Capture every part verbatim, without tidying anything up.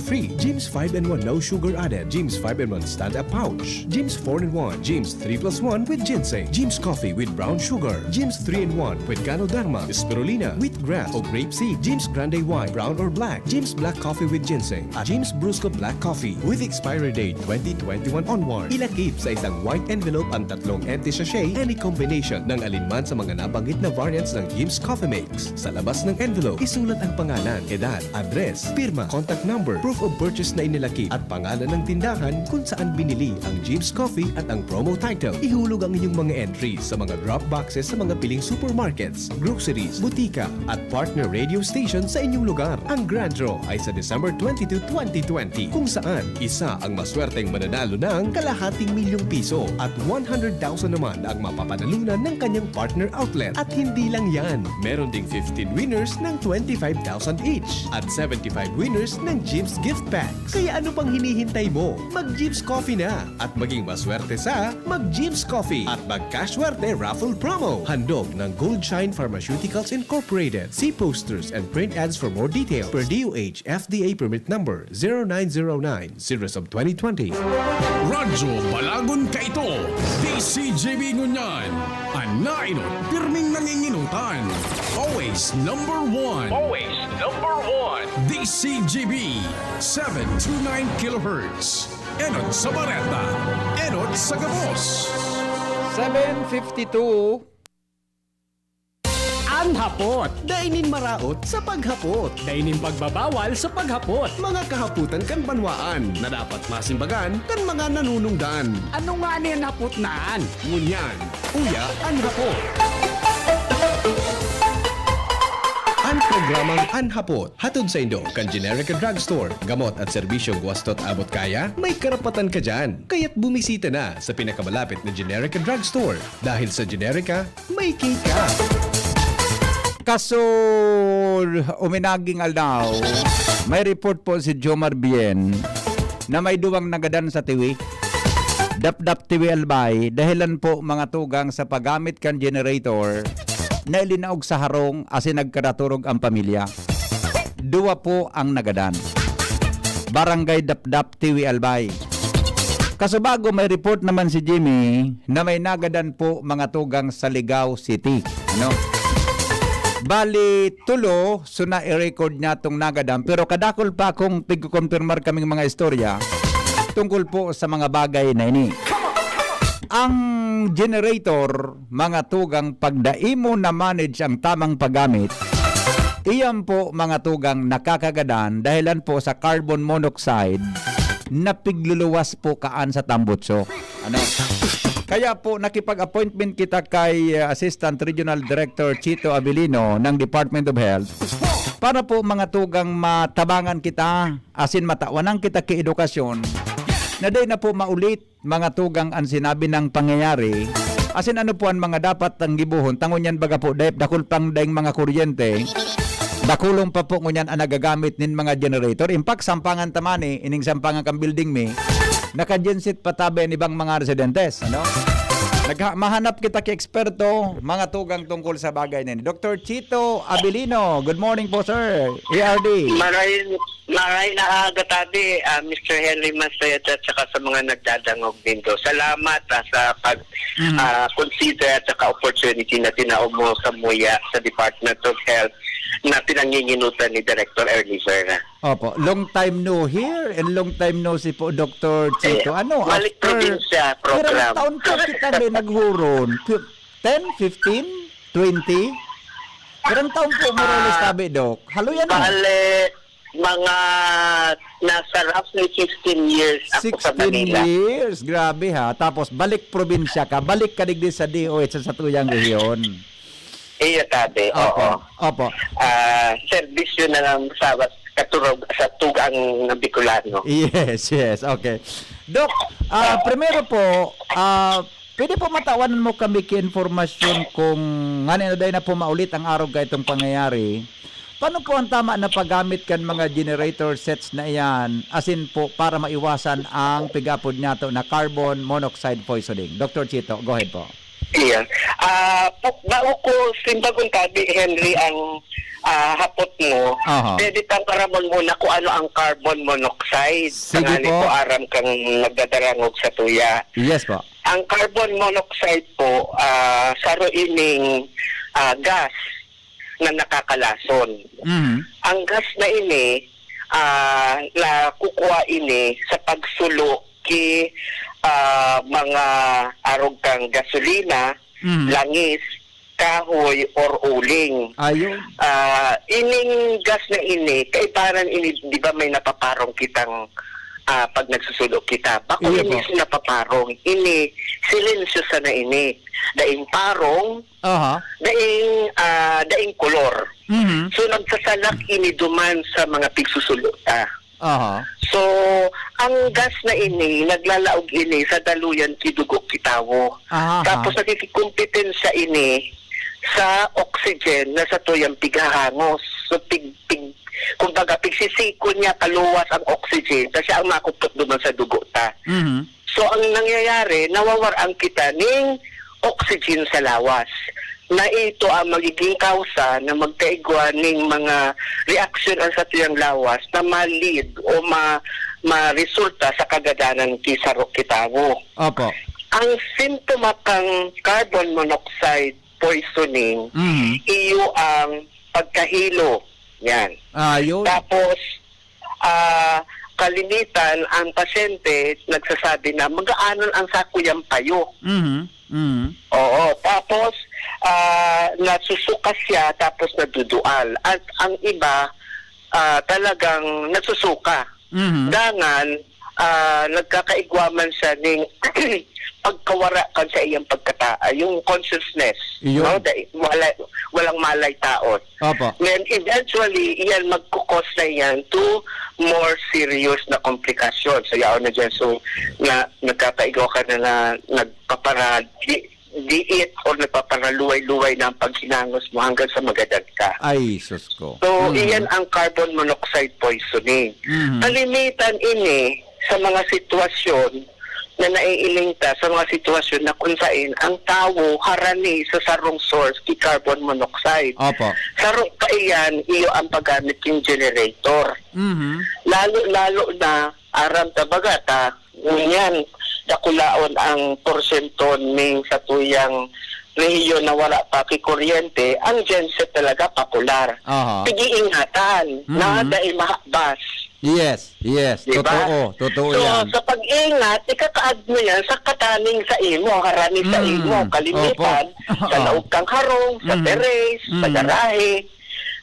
Free. Jims five in one, no sugar added. Jims five in one stand-up pouch. Jims four in one. Jims three plus one with ginseng. Jims coffee with brown sugar. Jims three in one with Ganoderma, Spirulina, wheatgrass o grape seed. Jims Grande White, brown or black. Jims Black Coffee with ginseng. At Jims Brusco Black Coffee with expiry date twenty twenty-one onward. Ilakip sa isang white envelope ang tatlong empty sachet, any combination ng alinman sa mga nabanggit na variants ng Jims Coffee Mix. Sa labas ng envelope, isulat ang pangalan, edad, address, pirma, contact number, proof of purchase na inilakip, at pangalan ng tindahan kung saan binili ang Jims Coffee at ang promo title. Ihulog ang inyong mga entries sa mga drop boxes sa mga piling supermarkets, groceries, butika, at partner radio station sa inyong lugar. Ang Grand Draw ay sa December twenty-two, twenty twenty, kung saan isa ang maswerteng mananalo ng kalahating milyong piso at one hundred thousand naman ang mapapanalunan ng kanyang partner outlet. At hindi lang yan, meron ding fifteen winners ng twenty-five thousand each at seventy-five winners ng Jims Gift Packs. Kaya ano pang hinihintay mo? Mag-Jims Coffee na at maging maswerte sa Mag-Jims Coffee at Magkaswerte Raffle Promo. Handog ng Gold Shine Pharmaceuticals Incorporated. See posters and print ads for more details. Per D O H F D A permit number zero nine zero nine, series of twenty twenty. Radyo Balagon kaito, D C G B ngunyan. An nainot, pirming nanginginutan. Always number one. Always number one. D C G B, seven two nine kilohertz. Enot sa bareta, enot sa gabos. Seven fifty-two. An hapot. Dai nin maraot sa paghapot. Dai nin pagbabawal sa paghapot. Mga kahapotan kan banwaan na dapat masimbagan kan mga nanunungdan. Ano ngani an hapot na an? Ngunyan, uya an hapot. An programang An Hapot, hatod saindo kan Generica Drugstore. Gamot at serbisyong wastot abot kaya, may karapatan ka diyan. Kaya't bumisita na sa pinakamalapit na Generica Drugstore. Dahil sa Generica, may cake ka. Kaso, uminaging aldaw, may report po si Jomar Bien na may duwang nagadan sa Tiwi. Dapdap Tiwi Albay, dahilan po mga tugang sa paggamit kan generator na ilinaog sa harong asin nagkaraturog ang pamilya. Duwa po ang nagadan. Barangay Dapdap, Tiwi Albay. Kaso bago, may report naman si Jimmy na may nagadan po mga tugang sa Ligao City. Ano? Bali, tulo, so na-record niya tong nagadan, pero kadakol pa akong pigkukonfirmar kaming mga istorya tungkol po sa mga bagay na ini. Ang generator, mga tugang, pagdai mo na-manage ang tamang paggamit, iyan po, mga tugang, nakakagadan dahilan po sa carbon monoxide na pigluluwas po kaan sa tambutso. Ano? Kaya po, nakipag-appointment kita kay, uh, Assistant Regional Director Chito Abilino ng Department of Health para po, mga tugang, matabangan kita, asin matawan kita ki edukasyon na dai na po maulit, mga tugang, an sinabi nang pangyayari, asin ano po an mga dapat ang gibohon, ta ngunyan baga po, dai, dakul pang daing mga kuryente, dakulon pa po ngunyan an nagagamit nin mga generator. In fact, Sampangan ta man, eh, ining Sampangan kan building mi, naka-genset pa tabi an ibang mga residentes, ano? Nagha-, mahanap kita ki eksperto, mga tugang, tungkol sa bagay na ini. Doctor Chito Abilino, good morning po, sir. E R D. Maray, maray na aga tabi, ah, Mister Henry Maceda, at saka sa mga nagdadangog nindo. Salamat, ah, sa pag, Mm. ah, consider at saka opportunity na tinao mo sa muya sa Department of Health na pinanginginutan ni Director Ernie, sir. Opo, long time no hear and long time no see po, Doctor Chito. Eh, Ano, balik after probinsya program. Pirang taon po kita din naghuron? Pi-, ten, fifteen, twenty? Pirang taon po, more or less, Ah, tabi, Doc? Haloy, ano? Bale, mga nasa roughly sixteen years ako sa Sixteen Manila. Years, grabe ha. Tapos balik probinsya ka, balik ka digdi sa D O H sa satuyang rehiyon. Iya, tabi, Opo, oo. Opo. Ah, serbisyo na lang sa katurog, sa tugang ng Bicolano. Yes, yes. Okay. Doc, ah, primero po, ah, pwede po matawan mo kami ki impormasyon kung ngani na dai na po maulit ang arog kaitong pangyayari? Paano po ang tama na paggamit kan mga generator sets na iyan, asin po para maiwasan ang pig-apod niyato na carbon monoxide poisoning? Doctor Chito, go ahead po. Iya. Ah, pu-, bao ko simbagon tabi, Henry, ang, ah, hapot mo, Aha. pwede tang aramon muna kung ano ang carbon monoxide. Sige Tangali po. ko aram kang nagdadarangog sa tuya. Yes po. Ang carbon monoxide po, ah, saro ining, ah, gas na nakakalason. Mhm. Ang gas na ini, ah, nakukuha ini sa pagsulo ki, ah, mga arog kang gasolina, Mhm. langis, kahoy, or uling. Ayun. Ah, ining gas na ini, kaibahan ini, di ba may napaparong kitang, ah, pag nagsusulo kita? Bako Iyo ini po. si napaparong, ini silensyo sana ini. Daing parong, Aha. daing, ah, daing kolor. Mhm. So, nagsasalak ini duman sa mga pigsusulo ta. Aha. So, ang gas na ini, naglalaog ini sa daluyan ki dugo ki tawo. Aha. Tapos nakikikompetensya ini sa oxygen na satuyang pighahangos. So, pig, pig, kumbaga, pigsisikon niya paluwas ang oxygen, ta siya ang makupot duman sa dugo ta. Mhm. So, ang nangyayari, nawawaran kita ning oxygen sa lawas, na ito ang magiging kausa na magkaigwa ning mga reaksyon ang satuyang lawas na ma-lead o ma-, maresulta sa kagadanan ki saro ki tawo. Opo. Ang simptoma kang carbon monoxide poisoning, Mhm. iyo ang pagkahilo. Yan. Ah, yun. Tapos, ah, kalimitan, ang pasyente nagsasabi na, "Magaanon ang sakuyang payo." Mhm. Mhm. Oo. Tapos, ah, nasusuka siya, tapos nadudual. At ang iba, ah, talagang nasusuka. Mhm. Dangan, ah, nagkakaigwa man siya ning pagkawara kan sa iyang pagkata-, ah, yung consciousness, Iyon. no? Dai-, wala, walang malay taon. Opo. Then, eventually, iyan magkukos na iyan to more serious na komplikasyon. So, yaon na dyan. So, na, nagkakaigwa ka na, na nagpapara-, di-, diit or nagpaparaluway-luway na ang paghinangos mo hanggang sa magadag ka. Ay, sus ko. So, Mm. iyan ang carbon monoxide poisoning. Mm. Kalimitan ini sa mga sitwasyon na naiiling ta, sa mga sitwasyon na kung sain ang tawo harani sa sarong source ki carbon monoxide. Opo. Saro pa iyan, iyo ang paggamit king generator. Mhm. Lalo-lalo na, aram ta baga ta, ngunyan, dakulaon ang porsyento ning satuyang rehiyon na wala pa ki kuryente, ang genset talaga popular. Aha. Pig-iingatan na Mhm. dai mahabas. Yes, yes. Di ba? Totoo, totoo So, yan. sa pag-ingat, ikakaad mo yan sa kataning sa imo, harani sa Mm, imo, kalimitan, opo. sa Oo. laog kang harong, sa Mm. terrace, sa Mm. garahe,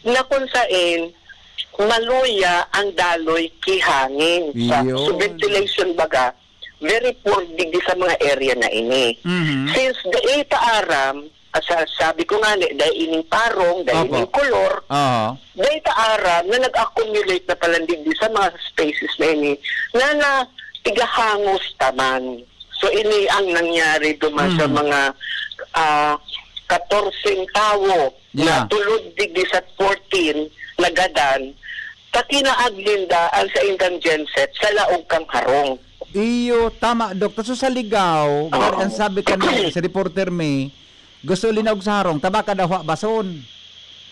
na kung sain, maluya ang daloy ki hangin. Sa, Yun. so, ventilation baga, very poor digdi sa mga area na ini. Mhm. Since dai ta aram, ah, sa, sabi ko nga ni, dai ining parong, dai Opo. ining kolor, Oo. dai ta aram na nag-accumulate na pala digdi sa mga spaces na ini na, na tigahangos ta man. So, ini ang nangyari duman sa Mhm. mga, ah, katorse tawo na Yeah. tulod digdi sa fourteen nagadan, ta kinaag ninda ang saindang genset sa laog kang harong. Iyo, tama, Doktor. So, sa Ligao, Oo. gari ang sabi kanina sa reporter mi, gusto linaog sa harong, ta baka daw habason.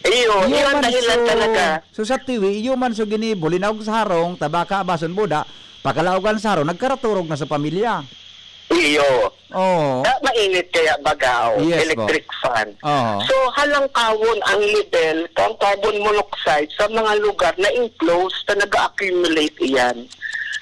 Iyo, Iyo iyan man dahilan so, talaga. so sa Tiwi, iyo man so ginibo, linaog sa harong, ta baka habason buda, pagkalaogan sa harong, nagkaraturog na sa pamilya. Iyo. Oo. Ah, mainit kaya bagaw, Yes po. electric fan. Oo. So, halangkawon ang level kan carbon monoxide sa mga lugar na enclosed na nag-accumulate iyan.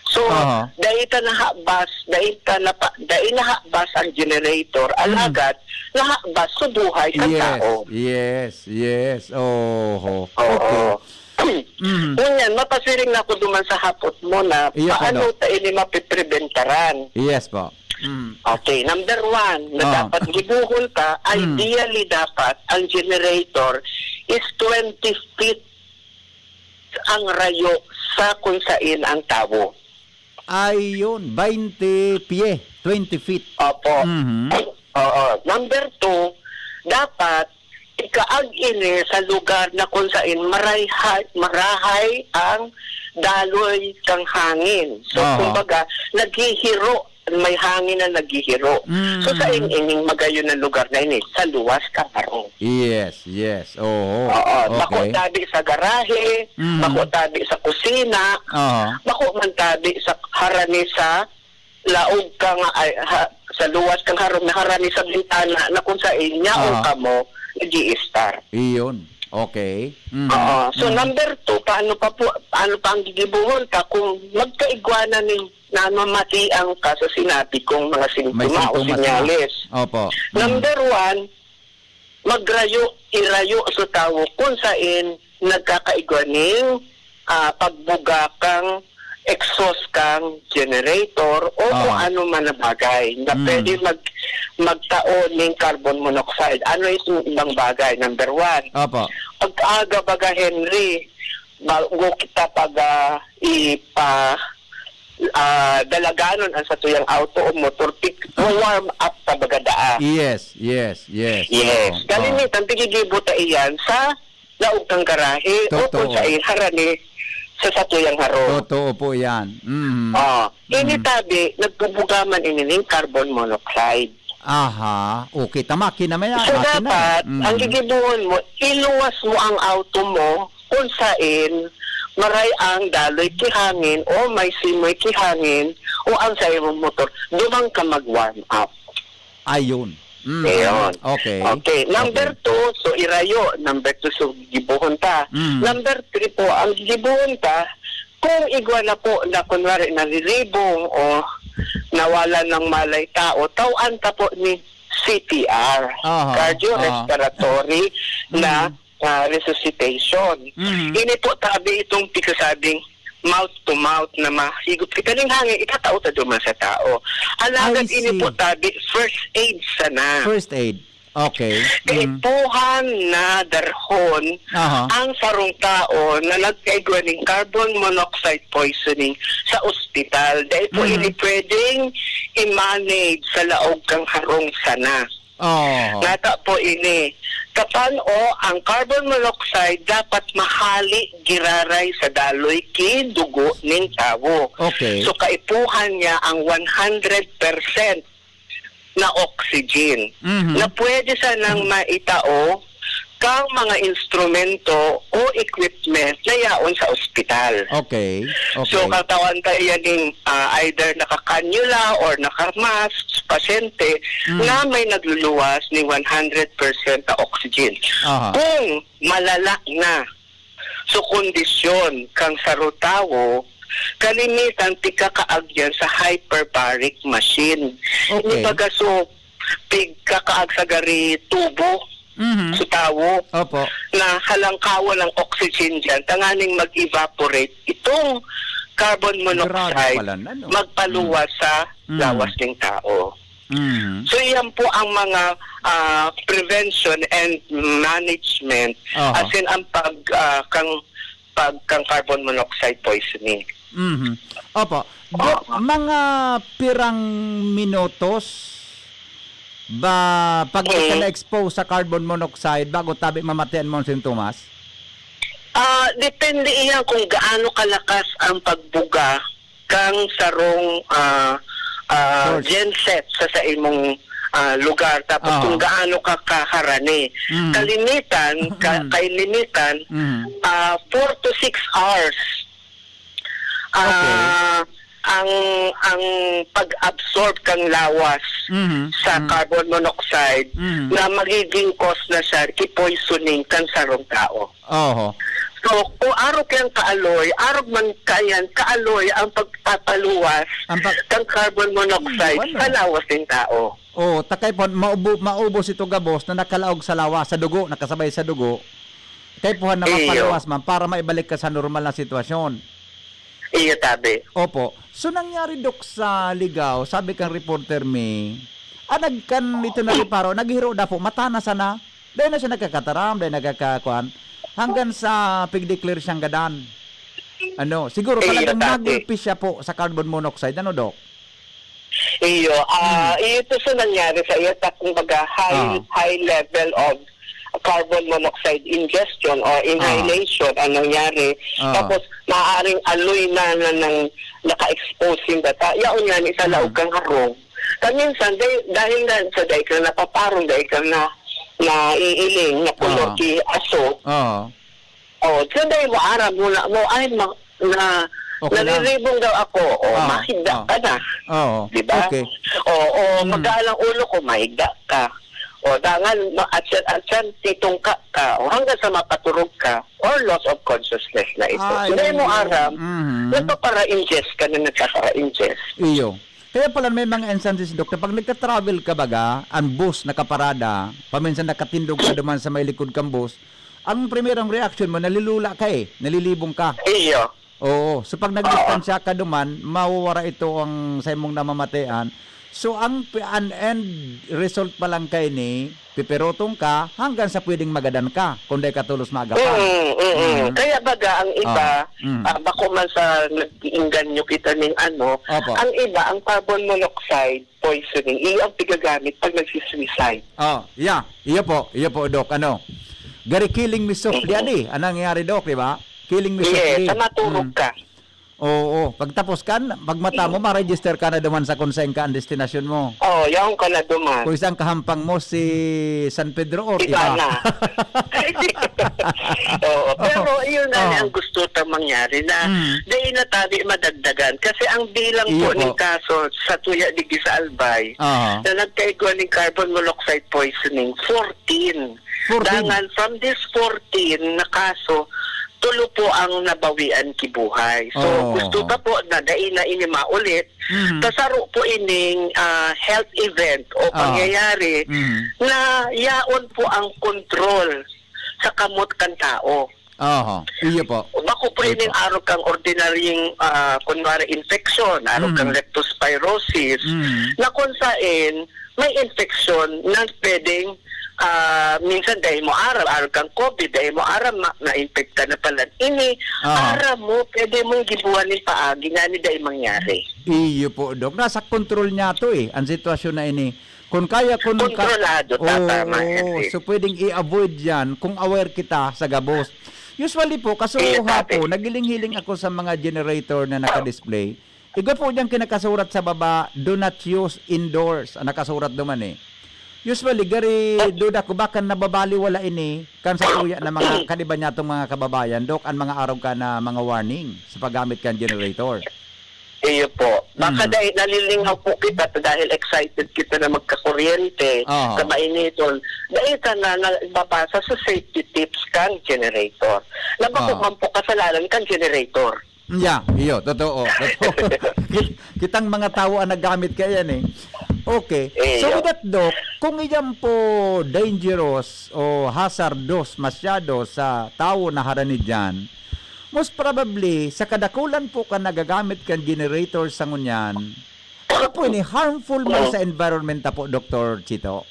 So, Aha. dai ta nahabas, dai ta napa-, dai nahabas ang generator, Mm. alagad, nahabas sa buhay sa Yes, tao. yes, yes. Oho. Oo. Okay. Mhm. Ngunyan, mapasiring na ako duman sa hapot mo na Iya po, paano Doc. ta ini mapipreventaran? Yes po. Mm. Okay, number one, na Ah. dapat gibohon ta, Mm. ideally dapat ang generator is twenty feet ang rayo sa kung sain ang tawo. Ayun, baynte pie, twenty feet. Opo. Mhm. Oo. Number two, dapat ikaag ini sa lugar na kung sain marayhay, marahay ang daloy kang hangin. So, Aha. kumbaga, naghihiro may hangin na naghihiro. Mm. So, sa in-, ining magayon na lugar na ini, sa luwas kan harong. Yes, yes. Oo. Oo. Bako Okay. tabi sa garahe, Mm. bako tabi sa kusina, Oo. bako man tabi sa harani sa laog ka nga, ay, ha, sa luwas kang harong na harani sa bintana na kung sa inyo Ah. kamo nag-i-star. Iyon. Okay. Mhm. Oo. So, Mm. number two, paano pa po, paano pa ang gigibuhon ta kung magkaigwa na nin namamatian ka sa sinabi kong mga May simptoma o sintomas na. senyales? Opo. Mm. Number one, magrayo, irayo sa tawo kung sain nagkakaigwa ning, ah, pagbuga kang exhaust kang generator o kung Oo. ano man na bagay na Mm. pwede mag-, magtao ning carbon monoxide. Ano itong ibang bagay? Number one, Opo. pag-aga baga, Henry, bago kita pag, ah, ipa-, ah, dalaganon ang satuyang auto o motor, pig-, warm up ta baga daa. Yes, yes, yes. Yes. Oo, oo. Kalimitan, tigigibo ta iyan sa laog kan garahe o Totoo. kung sa harani sa satuyang harong. Totoo po yan. Mm. Ah, ini Mm. tabi, nagbubuga man ini ning carbon monoxide. Aha. Okay. Ta makina man yan. So, Makina. dapat, Mm. ang gigibohon mo, iluwas mo ang auto mo kung sain maray ang daloy ki hangin o may simoy ki hangin o ang sa imong motor, duman ka mag-warm up. Ayun. Mm. Ayun. Okay. Okay. Number Okay. two, so irayo. Number two, so gigibohon ta. Mm. Number three po, ang gigibohon ta, kung igwa na po na kunwari nariribong o nawalan ng malay tao, tawan ta po ni C P R, Aha, cardiorespiratory aha. na, Mm. ah, resuscitation. Mhm. Ini po tabi itong pikasabing mouth to mouth na mahigop kita ning hangin, itatao ta duman sa tao. Alagad I ini po see. tabi, first aid sana. First aid. Okay. Mm. Kaipuhan na darhon Aha. ang sarong tao na nagkaigwa ning carbon monoxide poisoning sa ospital. Dahil po Mhm. ini pwedeng i-manage sa laog kang harong sana. Oo. Nata po ini. Kapan o ang carbon monoxide dapat mahali giraray sa daloy ki dugo ning tawo. Okay. So, kaipuhan niya ang one hundred percent na oxygen Mhm. na pwede sanang maitao kang mga instrumento o equipment na yaon sa ospital. Okay. So, Okay. katawan ta iyan ning, ah, either naka-cannula or naka-mask, pasyente Mhm. na may nagluluwas ning one hundred percent na oxygen. Aha. Kung malala na so kondisyon kang saro tawo, kalimitan pigkakaag yan sa hyperbaric machine. Okay. Ini baga so, pigkakaag sa gari tubo Mhm. sa tawo Opo. na halangkawon ang oxygen dyan, tanganing mag-evaporate itong carbon Grabe monoxide, pala na, no? magpaluwas Mm. sa Mm. lawas ng tao. Mm. So, iyan po ang mga, ah, prevention and management, Aha. as in, ang pag, ah, kang, pag, kang carbon monoxide poisoning. Mhm. Opo. Doc, Oo. mga pirang minutos ba pag Mm. ka na-expose sa carbon monoxide bago tabi mamatian mo ang sintomas? Ah, depende iyan kung gaano kalakas ang pagbuga kang sarong, ah, ah, Source. genset sa, sa imong, ah, lugar, tapos Oo. kung gaano ka kaharani. Mm. Kalimitan, ka-, Mm. kalimitan, Mm. ah, four to six hours. Ah, Okay. ang, ang pag-absorb kang lawas Mhm. sa Mhm. carbon monoxide Mhm. na magiging cause na siya ki poisoning kan sarong tao. Oho. So, kung arog yang kaaloy, arog man kayan kaaloy ang pagpapaluwas Ang pag- kang carbon monoxide Iyo, ano? sa lawas nin tao. Oh, takay po, maubo-, maubos ito gabos na nakalaog sa lawas, sa dugo, nakasabay sa dugo. Kay puhan na Iyo. mapaluwas man para maibalik ka sa normal na sitwasyon. Iyo, tabi. Opo. So, nangyari, Dok, sa Ligao, sabi kang reporter mi, ah, nagkan-, ito na reparo, naghiro na po, mata na sana. Dahil na siya nagkakataram, dahil nagkakakuan, hanggang sa pig-declare siyang gadan. Ano, siguro Iyo, talagang tabi. nagulpi siya po sa carbon monoxide. Ano, Dok? Iyo, ah, Hmm. ito sa nangyari sa iyo, ta, kumbaga, high, Oo. high level of, carbon monoxide ingestion o inhalation ang nangyari. Ah. Tapos, maaaring aloy na, na nang naka-expose yung data. Yaon nga, ni sa laog kang harong. Kaminsan, dahil, dahil nga sa dahil kang napaparong, dahil kang na, naiiling, na kulor Ah. ki aso. Ah. Oh, so dahil mo aram mo na, mo, ay, ma, na, Okay lang. nariribong daw ako. O, Ah, mahigda ah. ka na. Oo. Di ba? Okay. O, o, Mm. magalang ulo ko, mahigda ka. O, dangan, ma, atyan, atyan, titong ka, ka. O, hanggang sa mapaturog ka, or loss of consciousness na ito. Ay, So, dahil mo oo. aram, Mhm. nagpapara-ingest ka na nagpapara-ingest. Iyo. Kaya pala may mga instances, Dok, na pag nagta-travel ka baga, ang bus nakaparada, paminsan nakatindog ka duman sa may likod kang bus, ang primerong reaksyon mo, nalilula ka eh, nalilibong ka. Iyo. Oo. So, pag Oo. nagdistansya ka duman, mawawara ito ang sa imong namamatean. So, ang pi-, an end result pa lang kaini, pipirotong ka hanggang sa pwedeng magadan ka kung dai ka tolos maagapan. Mm, mm, mm. Mm. Kaya baga, ang iba, Ah, mm. ah, bako man sa nag-iinganyo kita ning ano, Opo. ang iba, ang carbon monoxide poisoning, iyo ang pigagamit pag nagsisuicide. Oh, yeah. Iyo po, iyo po, Doc. Ano? Gari killing me softly, Mm. ali. Anong nangyayari, Doc, di ba? Killing me Yes, softly. sa maturog Mm. ka. Oo. Pagtapos kan, pagmata mo, Mm. ma-register ka na duman sa kung saan ka ang destinasyon mo. Oh, yaon ka na duman. Kung isang kahampang mo, si San Pedro or Iba iba? na. Oo, pero Oo. yun na Oo. ang gusto tang mangyari na Mm. dai na tabi madagdagan. Kasi ang bilang Iyo po po. ning kaso sa tuya digdi sa Albay Oo. na nagkaigwa ning carbon monoxide poisoning, fourteen. Fourteen. Dangan from this fourteen na kaso, tulo po ang nabawian ki buhay. So, Oo. gusto ta po na dai na ini maulit. Mhm. Sa saro po ining, ah, health event o Ah. pangyayari Mhm. na yaon po ang kontrol sa kamot kan tao. Aha, iyo po. Bako po Iyo ining po. arog kang ordinaryong, ah, kunwari infection, arog kang Mhm. leptospirosis, Mhm. na kung sain may infection na pwedeng, ah, minsan dahil mo aram, arog kang covid, dahil mo aram, ma-, na-infect ka na pala. Ini, Aha. aram mo, pwede mong gibuhan ning paagi, ngani dai mangyari. Iyo po, Doc. Nasa kontrol niya to eh, ang sitwasyon na ini. Kung kaya, kung ka-, Kontrolado, Oo, tatama, Henry. so pwedeng i-avoid yan kung aware kita sa gabos. Usually po, kasukuha Iya, tabi. po, nagiling-hiling ako sa mga generator na naka-display. Igwa po diyang kinakasurat sa baba, "Do not use indoors." Ang nakasurat duman eh. Usually, gari duda ko, baka nababaliwala ini, kan sa tuya na mga kadiba niya tong mga kababayan, Dok, ang mga arog ka na mga warning sa paggamit kan generator. Iyo po. Baka Mm. dahil nalilingaw po kita dahil excited kita na magkakuryente Oo. sa mainiton. Dahil ka na nagbabasa sa safety tips kan generator. Na bako Oo. man po kasalanan kan generator. Yeah, iyo, totoo, totoo. Kit-, kitang mga tao ang naggamit kaya yan eh. Okay. So Iyo. with that, Doc, kung iyan po dangerous o hazardous masyado sa tao na harani diyan, most probably, sa kadakulan po ka nagagamit kan generator sa ngunyan, ano po ini, harmful man Oo. sa environment ta po, Doktor Chito?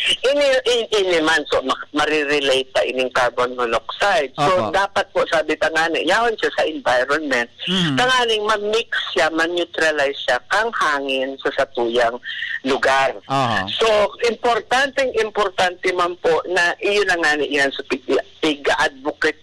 Ini, in-, ini man, so, ma-, marirelate pa ining carbon monoxide. So, Opo. dapat po, sabi ta nga ni, yaon siya sa environment. Mm. Tanganing ma-mix siya, ma-neutralize siya, kang hangin sa satuyang lugar. Aha. So, importanteng importante man po na iyon na nga ni iyan sa pig-, pig-advocate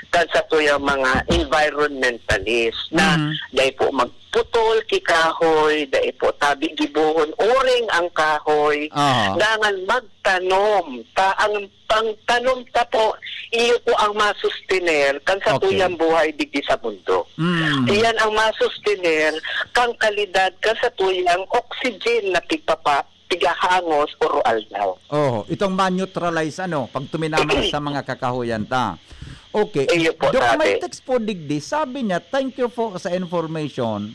kan satuyang mga environmentalist na Mhm. dai po magputol ki kahoy, dai po tabi gibohon, uring ang kahoy, Aha. dangan magtanom. Ta-, ang pangtanom ta po, iyo po ang masustener kan Okay. satuyang buhay digdi sa mundo. Mm. Iyan ang masustener kan kalidad kan satuyang oxygen na pigpapa-, pigahangos oro aldaw. Oho, itong ma-neutralize, ano, pag tuminama sa mga kakahuyan ta. Okay. Iyo po, Dok, may tabi. text po digdi. Sabi niya, "Thank you po sa information.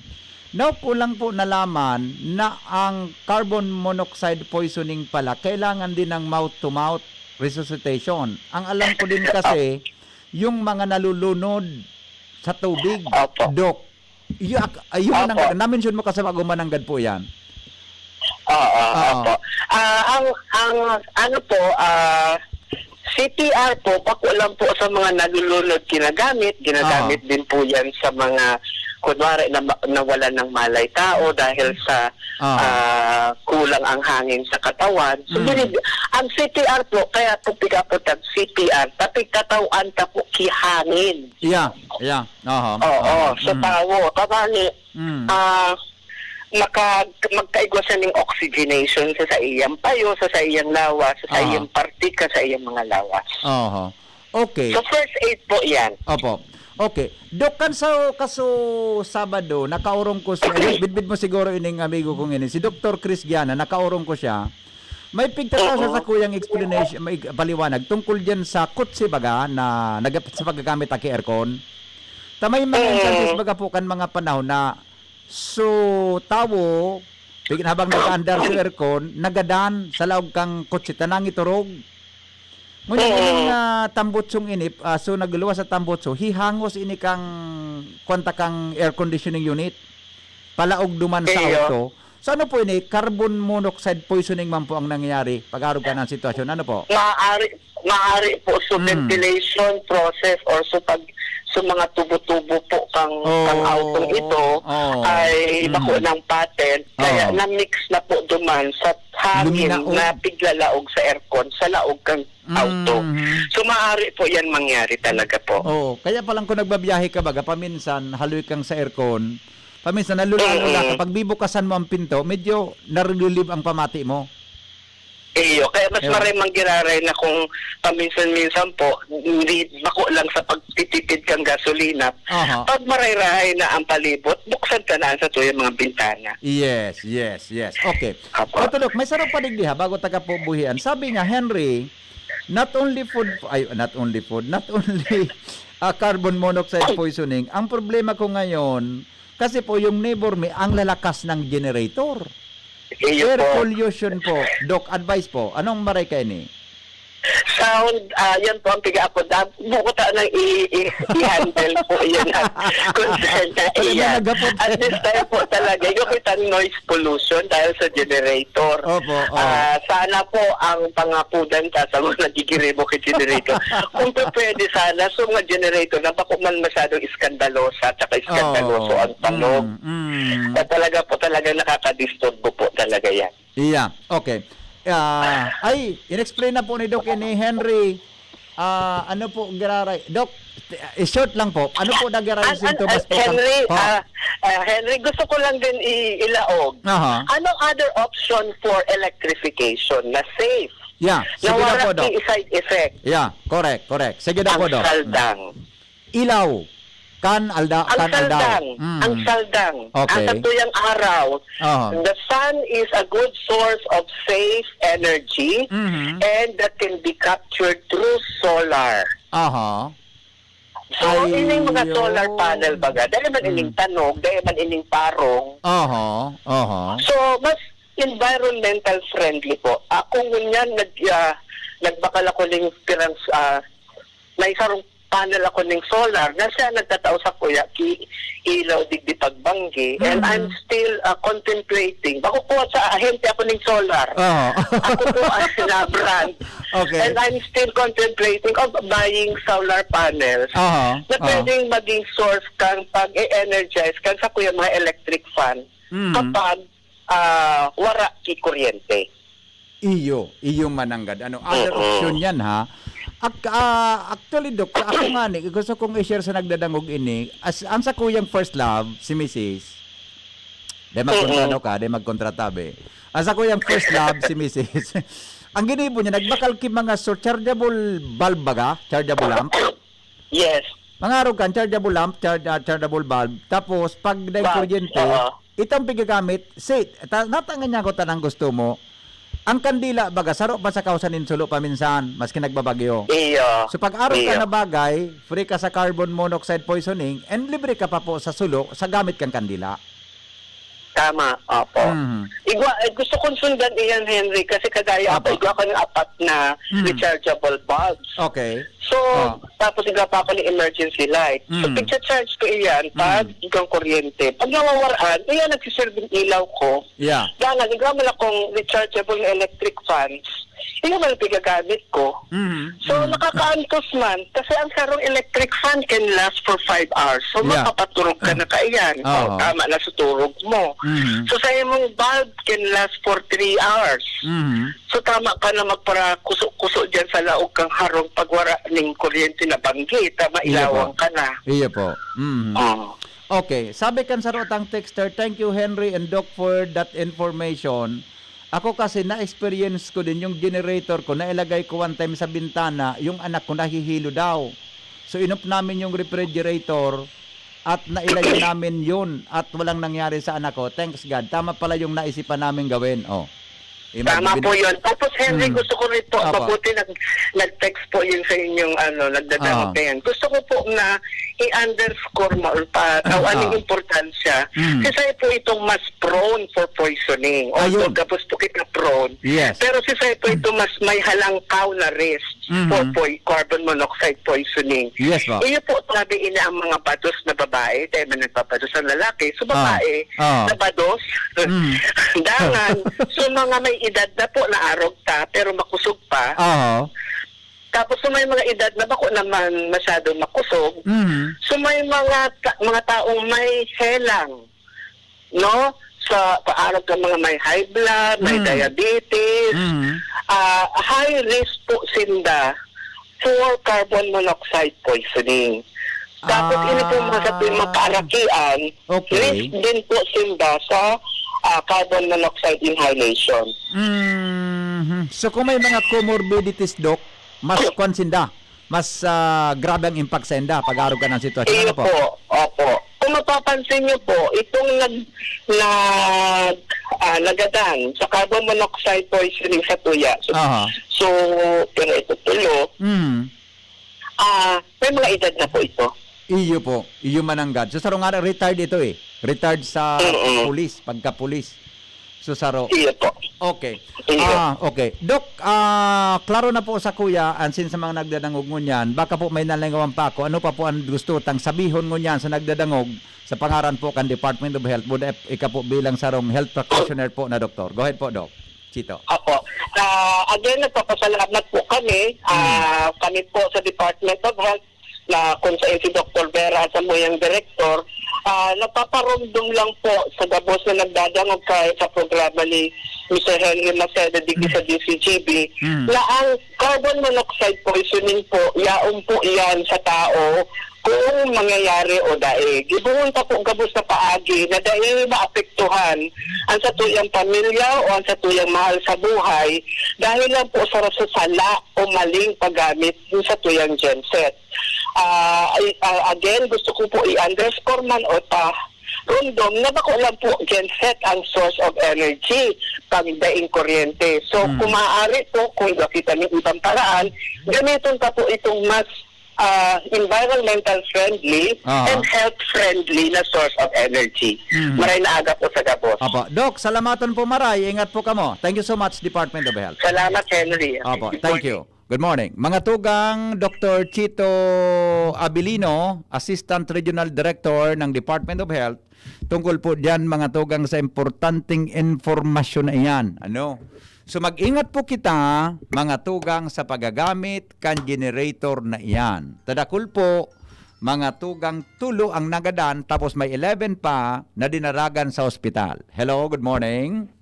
Now ko lang po nalaman na ang carbon monoxide poisoning pala, kailangan din ng mouth-to-mouth resuscitation. Ang alam ko din kasi, yung mga nalulunod sa tubig, Opo. Dok." Iyo, ak-, ayun, Opo. mananggad. Na-mention mo kasi bago mananggad po yan. Oo, Oo. opo. Ah, ang, ang, ano po, ah, C P R po, bako lang po sa mga nalulunod ginagamit, ginagamit Oo. din po yan sa mga kunwari na, nawalan ng malay tao dahil sa Ah. ah, kulang ang hangin sa katawan. So, Hmm. binib- ang C P R po, kaya po pigaputag C P R, tapig katawan ta po ki hangin. Yeah, yeah. Aha. Oo, aha. So, Mm. tawo, kabani, Mm. ah, maka-, magkaigwa siya ning oxygenation sa, sa iyang payo, sa, sa iyang lawas, sa, sa Aha. iyang partika, sa iyang mga lawas. Aha. Okay. So, first aid po yan. Opo. Okay. Dok, kan sa kaso Sabado, nakaorong ko siya. Bidbid mo siguro ining amigo kong ini, si Doktor Chris Giana, nakaorong ko siya. May pigtatao sa Oo. sakuyang explanation, may paliwanag tungkol diyan sa kotse baga na nag-, sa paggagamit aki aircon. Ta may mga Oo. instances baga po kan mga panahon na so tawo, pig-, habang nag-aandar sa aircon, nagadan sa laog kang kotse ta nangiturog. Ngunyan Oo. ining, ah, tambutsong ini, ah, so nagluwas sa tambutso, hihangos ini kang, kwanta kang air conditioning unit, palaog duman sa Iyo. auto. So ano po ini? Carbon monoxide poisoning man po ang nangyayari pag-arog ka ng sitwasyon. Ano po? Maaari, maaari po. So, Mm. ventilation process or so pag, so mga tubo-tubo po kang, kang Oh. autong ito Oh. ay Mm. bako ng patent, kaya Oh. na-mix na po duman sa hangin Luminaog. na piglalaog sa aircon, sa laog kang auto. Mhm. So, maaari po yan mangyari talaga po. Oo. Kaya palang kung nagbabiyahe ka, baga, paminsan, haloy kang sa aircon, paminsan, nalulalo Mm-mm. na, kapag bibukasan mo ang pinto, medyo narililib ang pamati mo. Iyo, kaya mas Di ba? maray manggiraray na kung paminsan-minsan po, hindi, bako lang sa pagtitipid kang gasolina, Aha. pag marayrahay na ang palibot, buksan ka na ang sa tuyang mga bintana. Yes, yes, yes. Okay. Apo. Oto, Dok, may sarong padigdi ha, bago taga po buhian. Sabi niya, Henry, not only food, ay, not only food, not only ah, carbon monoxide poisoning. Ang problema ko ngayon, kasi po yung neighbor mi, ang lalakas ng generator. Iyo Air po. pollution po. Doc, advice po. Anong maray kaini? Sound, ah, yan po ang piga-apod. Ah, buko ta nang i-, i-, i-handle po yan. Concern na Pero may iyan. nagapot. At this time po talaga, yung kitang noise pollution dahil sa generator. Opo, oo. Ah, sana po ang pangapudan ta sa mga nagigiribo kay generator. Kung pa pwede sana, so mga generator na bako man masyadong iskandalosa at saka iskandaloso Oo. ang tunog. Mm, mm. Na talaga po, talagang nakakadisturbo po talaga yan. Iya, okay. Ah, ay, inexplain na po ni Doc ni Henry. Ah, ano po giraray? Doc, i-short lang po. Ano po nagiraray An-, an-, sintomas an-, po? Henry, Po? ah, ah, Henry, gusto ko lang din i-, ilaog. Aha. Anong other option for electrification na safe? Yeah, Na sige daw wala po, Doc. ki side effect? Yeah, correct, correct. Sige daw Ang po, Doc. saldang. Ilaw. Kan alda-, Ang kan aldaw. saldang, Mm. ang saldang, Okay. ang satuyang araw, Aha. the sun is a good source of safe energy Mhm. and that can be captured through solar. Aha. So, Ay, ining mga solar yun. panel baga, dahil man ining Mm. tanog, dahil man ining parong. Aha, aha. So, mas environmental friendly po. Ako ngunyan, nag-, ah, nagbakal ako ning pirang, ah, may sarong panel ako ning solar na siya nagtatao sa kuya ki ilaw digdi pagbanggi. And Mhm. I'm still, ah, contemplating. Bako po sa ahente ako ning solar. Oo. Ako po ay na-brand. Okay. And I'm still contemplating of buying solar panels Aha, na aha. pwedeng maging source kang pag-e-energize kang sa kuya mga electric fan Mhm. kapag, ah, wara ki kuryente. Iyo, iyo mananggad. Ano, other Oo. option yan, ha? Ak-, ah, actually, Doc, sa ako nga ni, gusto kong i-share sa nagdadangog ini, as, ang sa kuyang first love, si misis, di magkontra Oo. daw ka, di magkontra tabi. Ang sa kuyang first love, si misis, ang ginibo niya, nagbakal ki mga so, chargeable bulb baga? Chargeable lamp? Yes. Mangarog kan chargeable lamp, charge-, ah, chargeable bulb. Tapos, pag dahil Bulb, kuryente, oo. itong pigagamit, si, ta-, natangan niya ko tanang gusto mo. Ang kandila, baga, saro pa sa kausan nin sulo paminsan, maski nagbabagyo. Iyo. So, pag araw ka Iyo. na bagay, free ka sa carbon monoxide poisoning, and libre ka pa po sa sulo, sa gamit kang kandila. Tama, opo. Mhm. Igwa, eh, gusto kong sundan iyan, Henry, kasi kagaya ako, Apo. igwa ko ng apat na Mm. rechargeable bulbs. Okay. So, Ah. tapos igwa pa ako ng emergency light. So, Mm. pigcha-charge ko iyan pag Mm. igwang kuryente. Pag nawawaraan, iyan nagsisilbing ilaw ko. Yeah. Dangan, igwa man akong rechargeable na electric fans. Iyan man ang pigagamit ko. Mm. So, Mm. nakakaantos man. Kasi ang sarong electric fan can last for five hours. So, Yeah. makapaturog ka na kaiyan. Aha. O, tama na sa turog mo. Mm. So, sa imong bulb can last for three hours. Mm. So, tama ka na magparakuso-kuso dyan sa laog kang harong pag wara ning kuryente na banggi. Tama, Iya po. ilawang ka na. Iya po. Mm. Mm. Okay. Sabi kan sarotang texter, "Thank you, Henry and Doc, for that information." Ako kasi, na-experience ko din yung generator ko, nailagay ko one time sa bintana, yung anak ko nahihilo daw. So, inop namin yung refrigerator at nailayo namin yun at walang nangyari sa anak ko. Thanks God. Tama pala yung naisipan namin gawin. Oh. Tama Imagine- po yun. Tapos, Henry, Mm. gusto ko rin po, Apa. mabuti nag, nag-text po yun sa inyong, ano, nagdadangog Ah. na yan. Gusto ko po na i-underscore mo pa, tao, Ah. anong importansya. Mm. Kasi po itong mas prone for poisoning. Although Ayun. gabos po kita prone, Yes. pero si Sai po ito mas may halangkaw na risk Mhm. for poi-, carbon monoxide poisoning. Yes po. Iyo po, sabi ini ang mga bados na babae, dahil man nagbabados ang lalaki. So, Ah. babae Ah. na bados, Mm. dangan. So, mga may edad na po, naarog ta, pero makusog pa. Oo. Tapos, so may mga edad na bako naman masyadong makusog. Mhm. So, may mga ta-, mga taong may helang, no? Sa paarog ka mga may high blood, may Mm. diabetes, Mm. ah, high risk po sinda for carbon monoxide poisoning. Tapos, ini po mga sa Ah. mga kaarakian, Okay. risk din po sinda sa, ah, carbon monoxide inhalation. Mhm. So, kung may mga comorbidities, Doc, mas kwan sinda, mas, ah, grabe ang impact sa inda pag arog ka ng sitwasyon. Iyo Ano po? po. Opo. Kung mapapansin niyo po, itong nag-, nag-, ah, nagadan sa carbon monoxide poisoning sa tuya. So, Aha. so, pero ito tulo, Mm. ah, may mga edad na po ito. Iyo po. Iyo mananggad. So, sarong nga, retired ito eh. Retired sa Mm-mm. pulis, pagka-pulis. So, saro. Iyo po. Okay. Iyo. Ah, okay. Doc, ah, klaro na po sa kuya, ang sin sa mga nagdadangog ngunyan, baka po may nalingawan pa ako. Ano pa po ang gusto tang sabihon ngunyan sa nagdadangog sa pangaran po kan Department of Health? Buda ika po bilang sarong health practitioner po na doktor. Go ahead po, Doc. Chito. Apo. Ah, again, nagpapasalamat po kami. Hmm. Ah, kami po sa Department of Health na kung saan si Doktor Vera at samuyang direktor, ah, nagpaparomdom lang po sa gabos na nagdadangog kay sa programa ni Mister Henry Maceda digdi sa Hmm. D C G B Hmm. na ang carbon monoxide poisoning po, yaon po yan sa tao kung mangyayari o dai. Gibohon pa po gabos na paagi na dai maapektuhan ang satuyang pamilya o ang satuyang mahal sa buhay dahil lang po sa sala o maling paggamit sa tuyang genset. Ah, ay, ah, again, gusto ko po i-underscore man o pa-, rundom na bako lang po genset ang source of energy pag daing kuryente. So, Hmm. kung maaari po, kung nakita niyo ibang paraan, gamiton pa po itong mas, ah, environmental friendly Aha. and health friendly na source of energy. Mhm. Maray na aga po sa gabos. Apo. Doc, salamaton po maray. Ingat po kamo. Thank you so much, Department of Health. Salamat, Henry. Apo. Good Thank morning. you. Good morning. Mga tugang, Doktor Chito Abilino, Assistant Regional Director ng Department of Health, tungkol po diyan, mga tugang, sa importanteng impormasyon na iyan. Ano? So, mag-ingat po kita, mga tugang, sa paggagamit kan generator na iyan. Tadakul po, mga tugang, tulo ang nagadan, tapos may eleven pa na dinaragan sa ospital. Hello, good morning.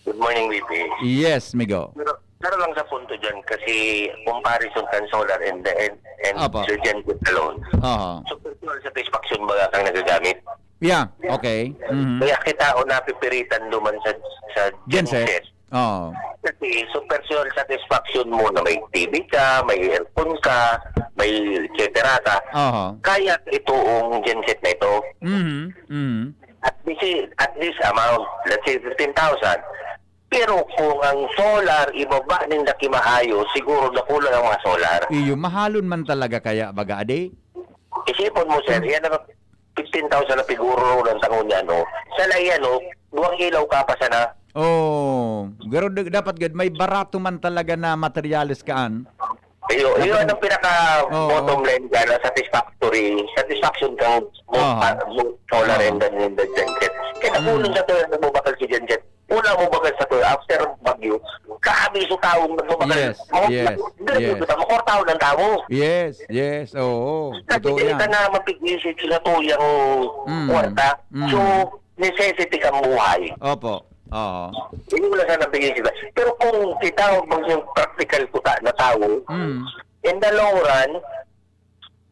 Good morning, V P. Yes, Migo. Pero, pero lang sa punto dyan, kasi comparison kan solar and, and, and Apo. the genset alone. Aha. So, personal satisfaction baga kang nagagamit. Yeah, okay. Mhm. Kaya kita o napipiritan duman sa, sa Genset. genset. Oo. Kasi, so, personal satisfaction mo na may T V ka, may aircon ka, may et cetera ka. Aha. Kaya ito ang genset na ito. Mhm. Mhm. At this is, at this amount, let's say fifteen thousand. Pero kung ang solar, ibaba ninda ki maayo, siguro nakulang ang mga solar. Iyo, mahalon man talaga kaya, baga, adi? Isipon mo, sir, Mm. yan ang fifteen thousand na piguro ng tangon niya, no? Sa layan, no? Duwang ilaw ka pa sana. Oh, pero d-, dapat gud may barato man talaga na materyales kaan. Iyo, iyo Dapat ang pinaka Oo. bottom line ka na satisfactory, satisfaction ka mo, Aha. ah, mo, solar Aha. and then, and then genset. Kaya Mm. nakulong sa to, nagbabakal si genset. Wala mo bakal sa to, after bagyo, grabe sa taong nagbabakal. Yes, Mga yes, diretso yes. kita, makortaho ng tao. Yes, yes, oo. Kasi Totoo di yan. ka na mapag-isip sa tuyang Mm. kwarta. Mm. So, necessity kang buhay. Opo. Oo. Hindi mo na sana pag-isip. Pero kung kita, kung yung practical ko ta, na tao, Mm. in the long run,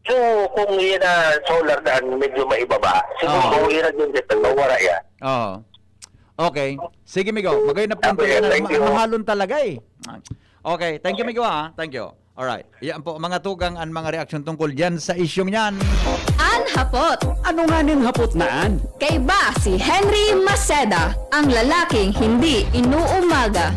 so, kung yan na solar daan, medyo maibaba, siguro Oo. kung yan ang yung dito, mawara yan. Oo. Okay. Sige, Migo. Magayon na punto Okay, yan. thank Ma-, you. mahalon talaga eh. Okay. Thank you, Migo, ha. Thank you. Alright. Yan po, mga tugang, ang mga reaksyon tungkol dyan sa isyong yan. An hapot. Ano nga ning hapot na an? Kaiba si Henry Maceda, ang lalaking hindi inuumaga.